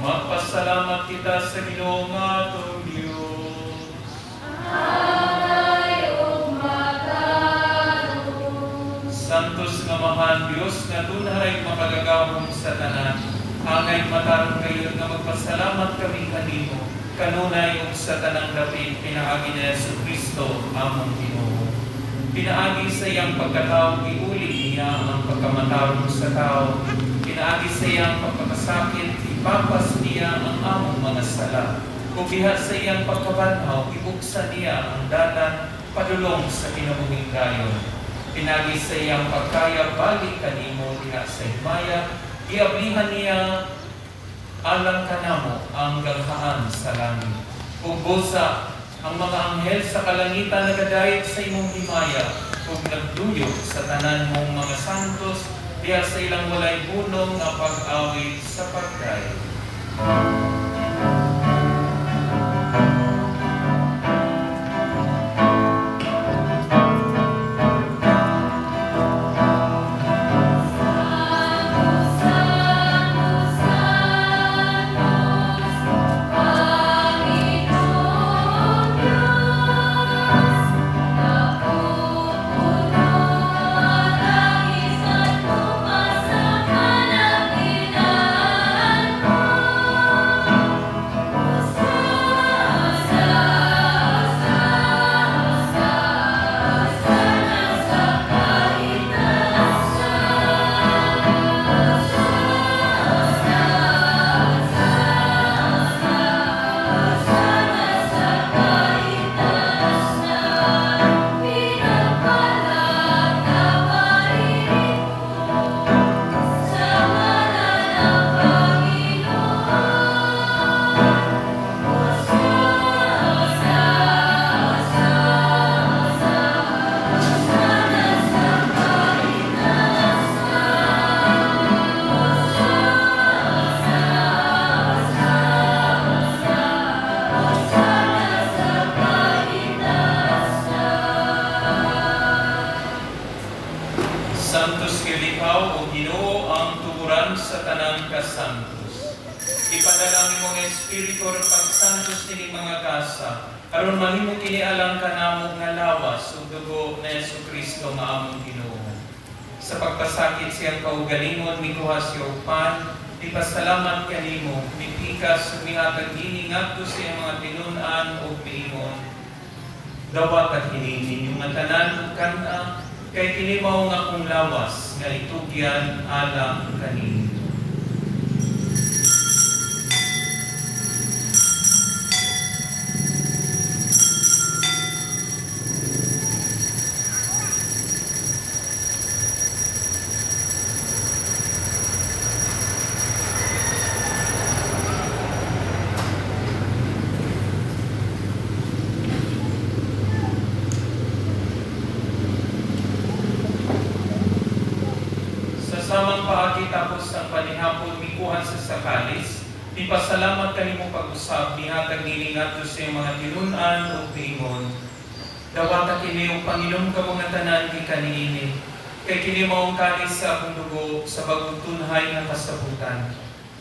S5: Magpasalamat kita sa Ginoo nga atong Diyos. Santos nga Amahan, Diyos nga tunhay makagagahom sa tanan. Angay matarong kayo nga magpasalamat kami kanimo, kanunay ug sa tanang dapit pinaagi ni Hesus Kristo among Ginoo. Pinaagi sa iyang pagkatao, giuli niya ang pagkamatarong sa tao. Pinaagi sa iyang pagkakasakit, ipapas niya ang among mga sala. Ug diha sa iyang pagkabanhaw, ibuksan niya ang dalan padulong sa kinabuhing dayon. Pinaagi sa iyang pagkaya balik kanimo diha sa himaya, giablihan niya alang kanamo ang ganghaan sa langit. Ug busa ang mga anghel sa kalangitan nagadayeg sa imong himaya ug nagduyok sa tanan mong mga santos diha sa ilang walay hunong nga pag-awit sa pagdayeg. imong Espiritu aron pagsantos nining mga gasa, aron mahimo kini alang kanamo nga lawas ug dugo ni Hesukristo nga among Ginoo. Sa pagpasakit sa iyang kaugalingon, mikuha siya og pan, mipasalamat kanimo, mipikas ug mihatag ini ngadto sa iyang mga tinun-an ug miingon: "Dawata kini ninyong nga tanan ug kan-a, kay kini mao ang akong lawas nga itugyan alang kaninyo." Sa samang paagi, tapos ang panihapon, mikuha siya sa kalis, mipasalamat kanimo pag-usab, mihatag niini ngadto sa iyang mga tinun-an ug miingon: "Dawata kini ug panginom kamo nga tanan gikan niini, kay kini mao ang kalis sa akong dugo sa bagong tunhay nga kasabutan.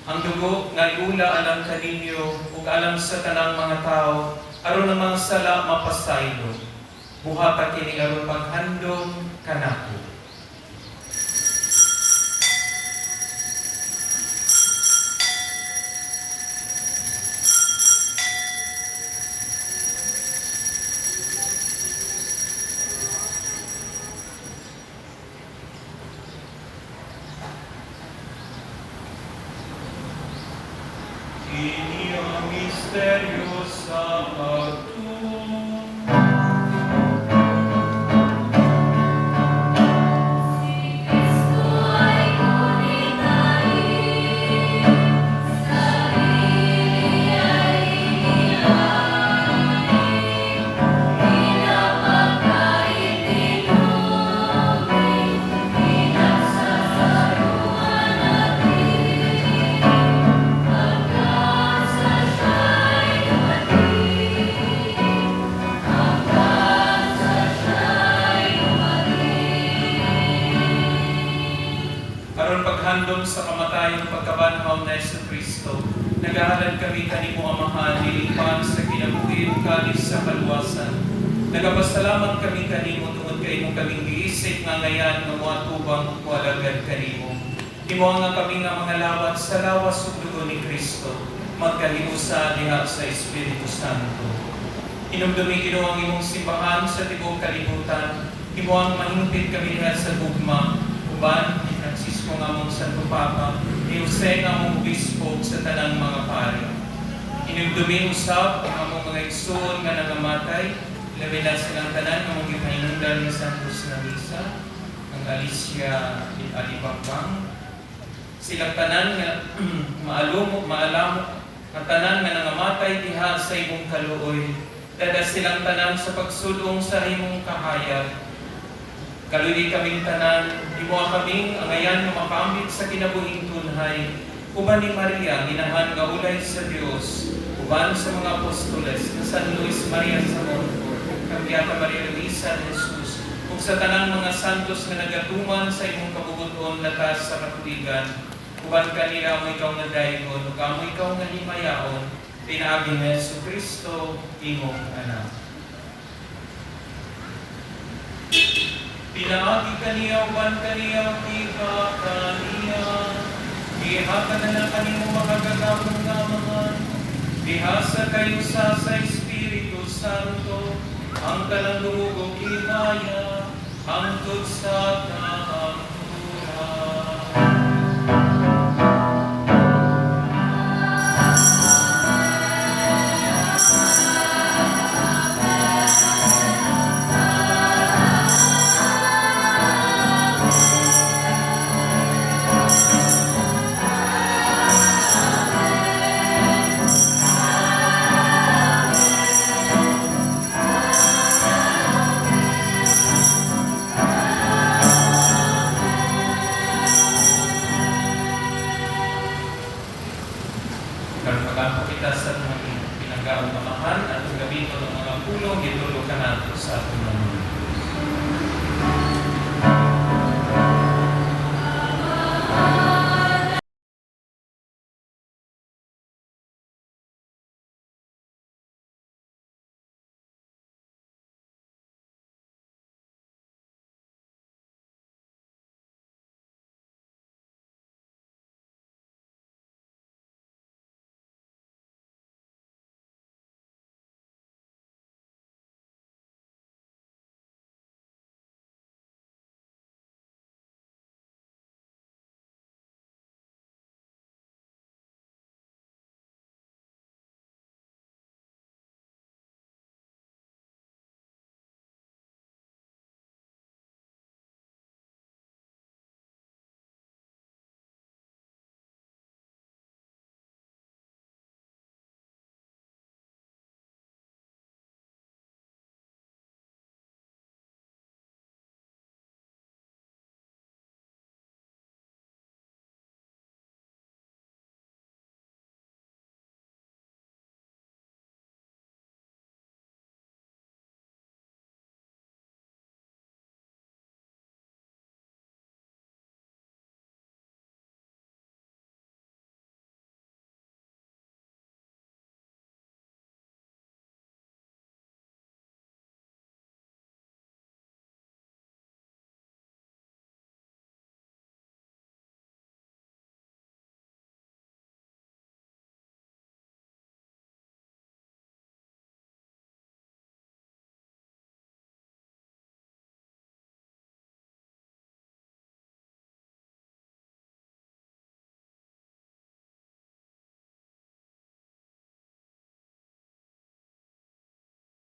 S5: Ang dugo nga iula alang kaninyo ug alang sa tanang mga tawo aron ang mga sala mapasaylo. Buhata kini aron paghandom kanako." Kini ang misteryo sa pagtuo.
S8: Si Kristo ay kunitahi, sarili ay inialay, pinapagkaitinubi, pinagsasaluhan natin, hanggang sa siya'y dumating, hanggang sa siya'y dumating.
S5: Aron paghandom sa kamatayon ug pagkabanhaw ni Hesukristo, nagahalad kami kanimo, Amahan, nining pan sa kinabuhi ug kalis sa kaluwasan. Nagapasalamat kami kanimo tungod kay imo kaming giisip nga angayan nga moatubang ug moalagad kanimo. Himoa nga kami nga mga lawat sa lawas ug dugo ni Kristo magkahiusa diha sa Espiritu Santo. Hinumdumi, Ginoo, ang imong simbahan sa tibuok kalibutan. Himoang mahingpit kami diha sa gugma, uban ni Francisco nga among Santo Papa, ni Jose nga among Obispo, ug sa tanang mga pari. Hinumdumi usab ang among mga igsoon nga nangamatay, labi na silang tanan nga among gipahinungdan ni Santos na Misa, ang Alicia Alibambang, silang tanan nga maalumok, maalamok, ang tanan nga nangamatay diha sa imong kaluoy. Dad-a silang tanan sa pagsulong sa imong kahayag. Kaluoyi kaming tanan, himoa kaming angayan nga makaambit sa kinabuhing tunhay, uban ni Maria, ginahan nga ulay sa Dios, uban sa mga apostoles na San Luis Maria sa Montfort, kang Beata Maria Luisa de Jesus, ug sa tanang mga santos nga nagatuman sa imong kabubut-on latas sa katuigan, uban kanila amo ikaw nga daygon ug amo ikaw nga himayaon, pinaagi ni Hesukristo, imong anak. Pinaagi kaniya, uban kaniya, diha kaniya, diha ka na kanimo makagagahom nga Amahan, diha sa kahiusa sa Espiritu Santo, ang tanang dungog ug himaya, hangtod sa kahangturan. Karon magampo kita sa mga pinanggaong Amahan at ang gamiton ng mga pulong gitudlo kanato sa atong mga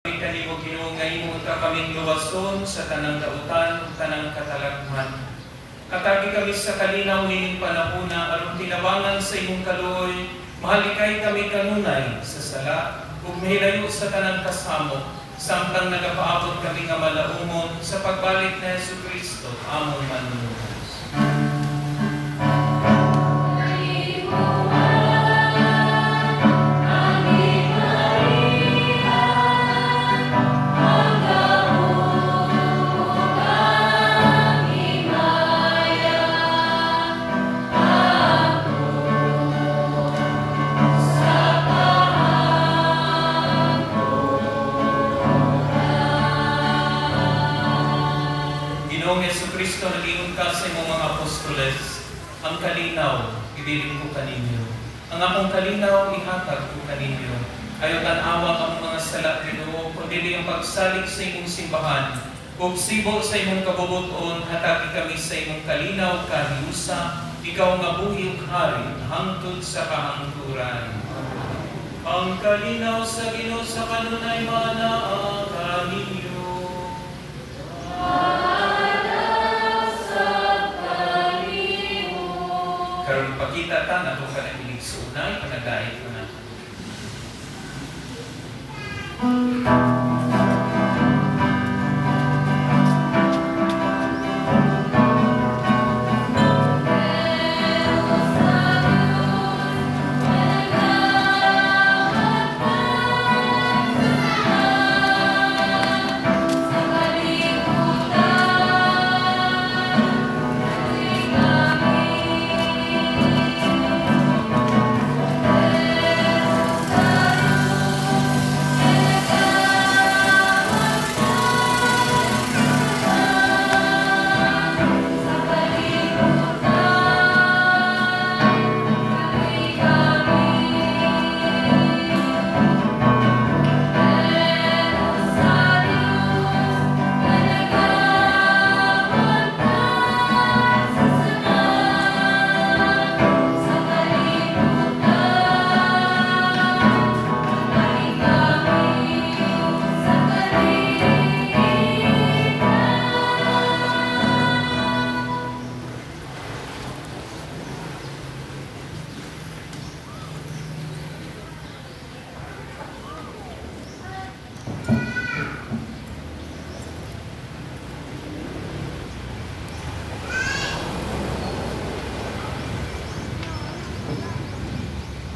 S5: Kanimo, Ginoo, nga imo unta kaming luwason sa tanang dautan ug tanang katalagman. Hatagi kami sa kalinaw nining panahuna aron tinabangan sa imong kaluoy, mahalikay kami kanunay sa sala ug mahilayo sa tanang kasamok samtang nagapaabot kami nga malaumon sa pagbalik ni Hesukristo among Manunubos. Ginoong Hesukristo, nag-ingon ka sa imong mga apostoles, "Ang kalinaw, ibilin ko kaninyo. Ang akong kalinaw, ihatag ko kaninyo. Ayaw tan-awa ang mga sala, Ginoo, kundi ang pagsalig sa imong simbahan. Ug sibo sa imong kabubuton, hatagi kami sa imong kalinaw kahiusa, ikaw nga buhi ug hari, hangtod sa kahangturan." Ang kalinaw sa Ginoo sa kanunay manaa kaninyo. Karon pakita ta nga atong kanang hinigsuonay, panagdait ko na.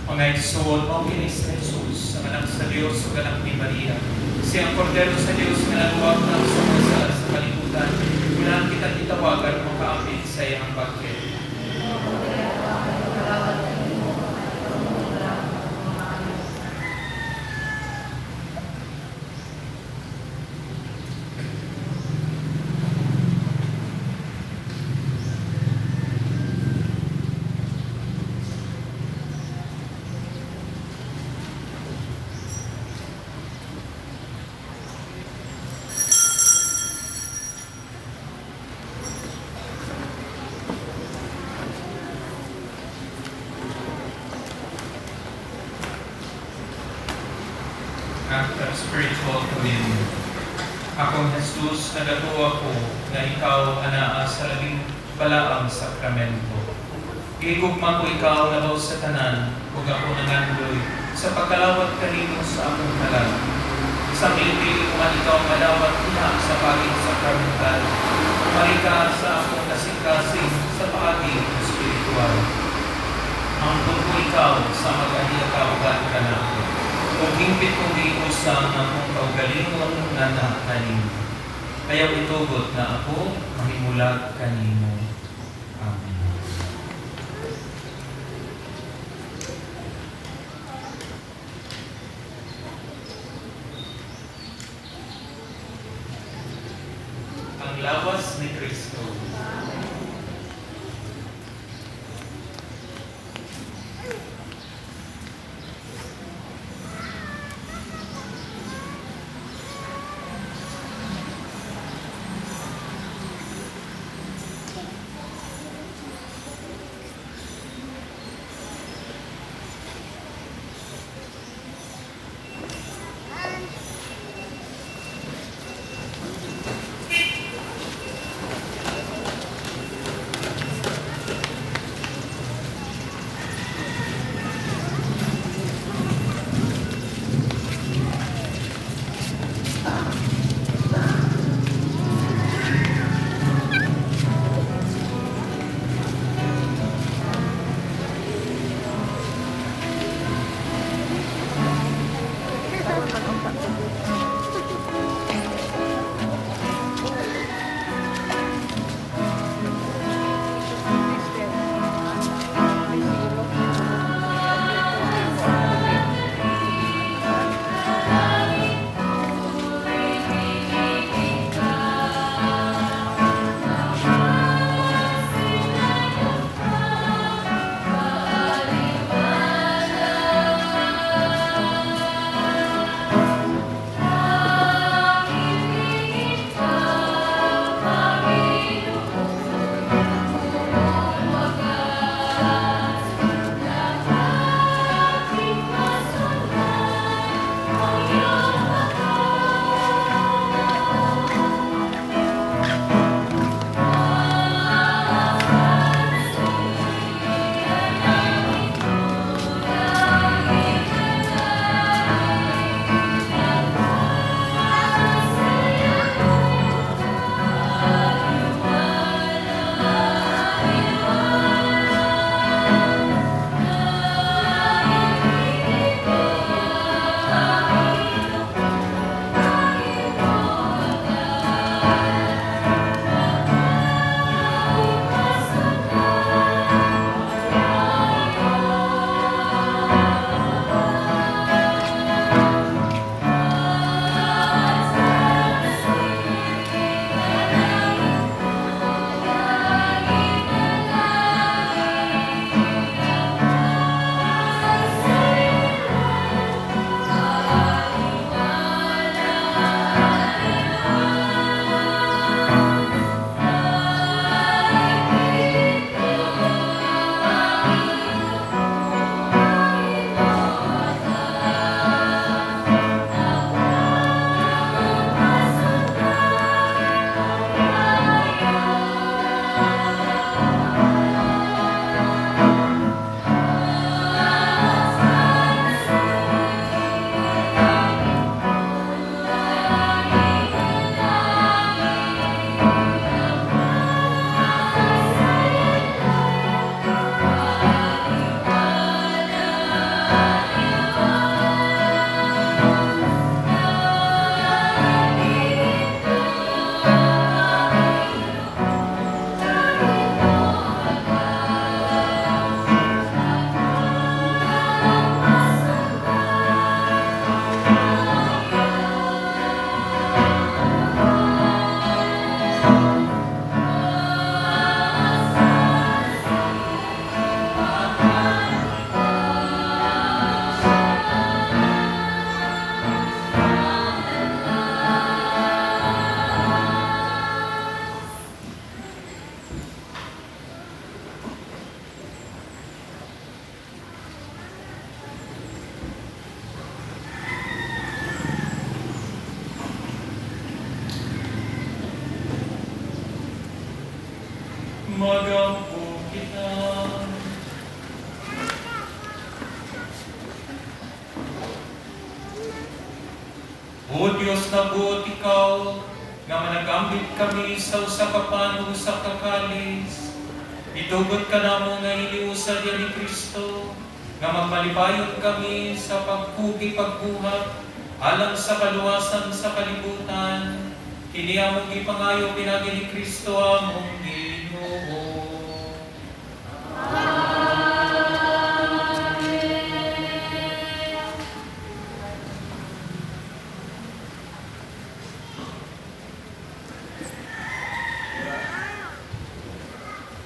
S5: Mga igsoon, mao kini si Jesus, ang anak sa Dios ug anak ni Maria. Siya ang kordero sa Dios nga nagwagtang sa mga sala sa kalibutan. Unahan kitang gitawagan makaapil sa iyang bangkete.
S8: Kalawat kanimo, maayo.
S5: Act of spiritual communion. Akong Jesus, nagatuo ako nga ikaw anaa sa labing balaang sakramento. Gihigugma ko ikaw labaw sa tanan, ug ako nangandoy sa pagkalawat kanimo sa akong kalag. Sa dili ko man ikaw malawat diha sa paging sakramental, marika sa akong kasing-kasing sa paagi espiritual. Angkon ko ikaw sa mag-ahiya kauban kanako. Ug hingpit kong gihiusa ang akong kaugalingon nga naa kanimo. Ayaw itugot nga ako mahimulag kanimo. Amen. Ang lawas ni Kristo. O Dios, nabuot ikaw, nga managambit kami sa usa ka pan ug usa ka kalis. Itugot kanamo nga hiniusa diya ni Kristo, nga magmalipayon kami sa pagpugi pagbuhat, alang sa kaluwasan sa kalibutan. Kini among gipangayo pinaagi ni Kristo among Ginoo.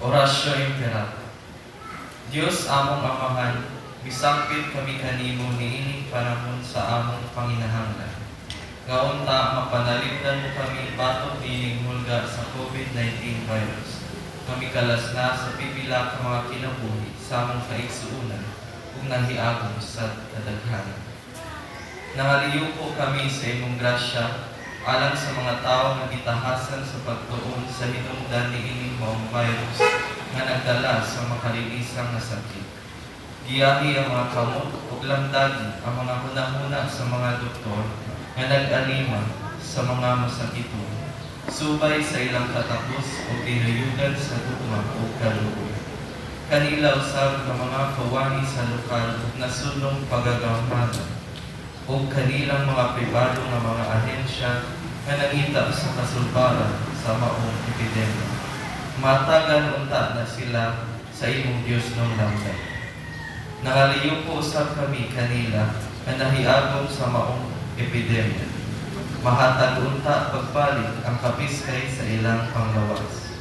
S6: Oratio Imperata. Dios among Amahan, misangpit kami kanimo niining panahon sa among panginahanglan. Nga unta mapanalipdan mo kami batok niining hulga sa COVID-19 virus. Kami kalas na sa pipila ka mga kinabuhi sa among kaigsuonan ug nahiagom sa kadaghanan. Nangaliyuko kami sa imong grasya alang sa mga tawo nga gitahasan sa pagtuon sa hinungdan niining maong virus nga nagdala sa makalilisang nga sakit. Giyahi ang mga kamot ug lamdagi ang mga hunahuna sa mga doktor nga nag-alima sa mga masakiton, subay sa ilang katapos ug tinuyugan sa gugma ug kaluoy. Kanila usab nga mga kawani sa lokal ug nasudnong pagagamhanan ug kanilang mga pribado nga mga ahensya nga nangita sa kasulbaran sa maong epidemya. Matagan unta na sila sa imong Dios nung lamdag. Nangaliyuko usab kami kanila nga nahiagom sa maong epidemya. Mahatag unta pagbalik ang kapiskay sa ilang panglawas.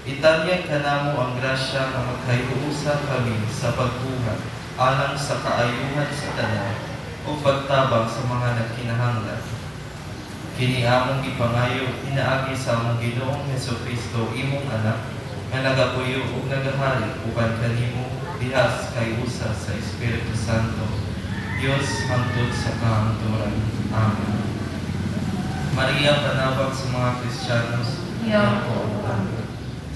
S6: Itanyag kanamo ang grasya nga magkahiusa kami sa pagbuhat alang sa kaayuhan sa tanan ug pagtabang sa mga nagkinahanglan. Kini among gipangayo pinaagi sa among Ginoong Hesukristo, imong anak, nga nagapuyo ug nagahari uban kanimo dihas kay usa sa Espiritu Santo, Dios hangtod sa kahangturan. Amen. Maria, panabang sa mga Kristiyanos,
S8: Iyampo kami.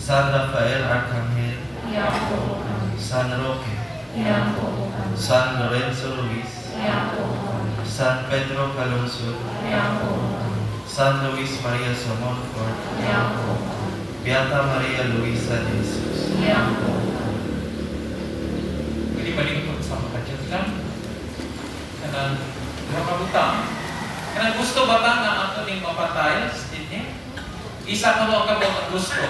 S6: San Rafael Arcangel,
S8: Iyampo kami.
S6: San Roque,
S8: Iyampo kami.
S6: San Lorenzo Ruiz,
S8: Iyampo kami.
S6: San Pedro Calungsod,
S8: Iyampo kami.
S6: San Luis Maria Montfort,
S8: Iyampo kami.
S6: Beata Maria Luisa de Jesus.
S8: Iyampo kami.
S5: Pwede malingkod sa mga Diyos lang. Kanang duha ka butang. Kanang gusto ba ta nga ato ning mapatay? Dinhi? Isa ko ang kabot ang gusto.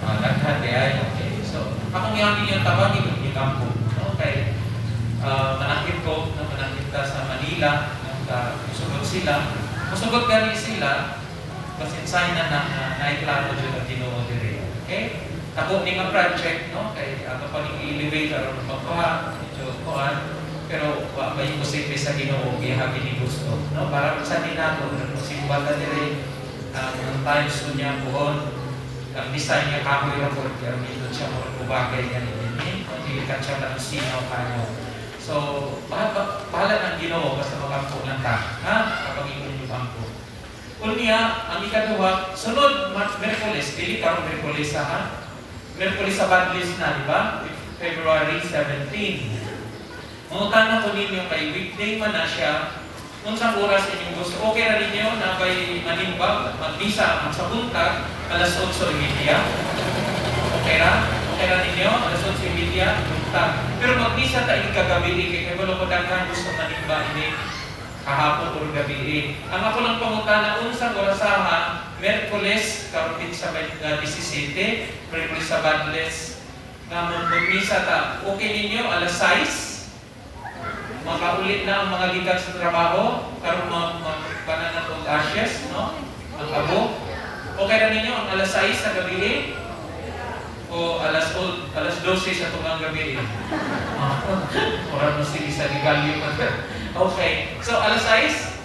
S5: Ah, daghan di ay. Okay. So, akong iyang inyong tabang itong gikampo. Okay. Manakit ko, na manakit ta sa Manila, nang musugot sila. Musugot gani sila, basin sign na na na naiklaro dyan ang Ginoo diri. Okay? Ako ni nga project, no? Kay ato pa ning i-elevate aron magkuha, medyo kuan, pero wa ba imposible sa Ginoo gihagi ni gusto, no? Para sa din nato simba ta diri ang times ko niya buhon, ang design niya kahoy ra pod pero nindot siya mo bagay niya ni dinhi, dili ka siya kanang sinaw kayo. So, bahala, bahala ng Ginoo basta makampo lang ta, ha? Kapag ingon yung ampo. Unya, ang ikaduha, sunod Merkules, dili karon Merkules ha? Merkules sa Badlis na, di ba? February 17. Mangutana ko ninyo kay weekday man na siya, unsang oras inyong gusto. Okay ra ninyo na kay manimba, magmisa, sa buntag, alas 8:30. Okay ra? Okay ra ninyo? Alas 8:30, buntag. Pero magmisa ta ini kagabi, kay kay wala ko daghan gusto manimba ini kahapon or gabi. Ang ako lang pangutana, unsang orasaha, Merkules, karon sa 17, Merkules sa Badles, nga magmisa ta. Okay ninyo, alas 6, makaulit na ang mga gikan sa trabaho, karon magpananan og ashes, no? Ang abo. Okay ra ninyo ang alas 6 sa gabi o alas 12 sa tungang gabi. Ora mo sige sa ligalyo pa. Okay. So alas 6.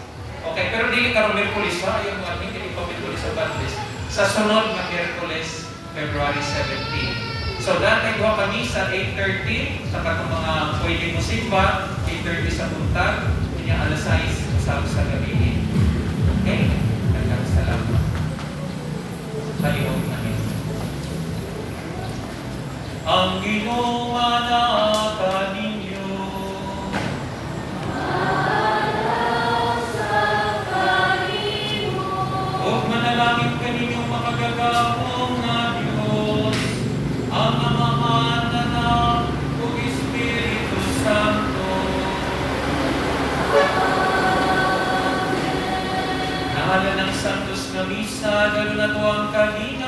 S5: Okay, pero dili karon Miyerkules ha, yung mga dili pa Miyerkules sa Badles. Sa sunod nga Miyerkules, February 17. So dati duha kami sa 8:30 sa katong mga pwede mo simba, 8:30 sa buntag, unya alas 6 usab sa gabi. Okay? Daghang salamat. Palihog namin. Ang Ginoo naa kaninyo. misa, dalo nato ang kalinaw.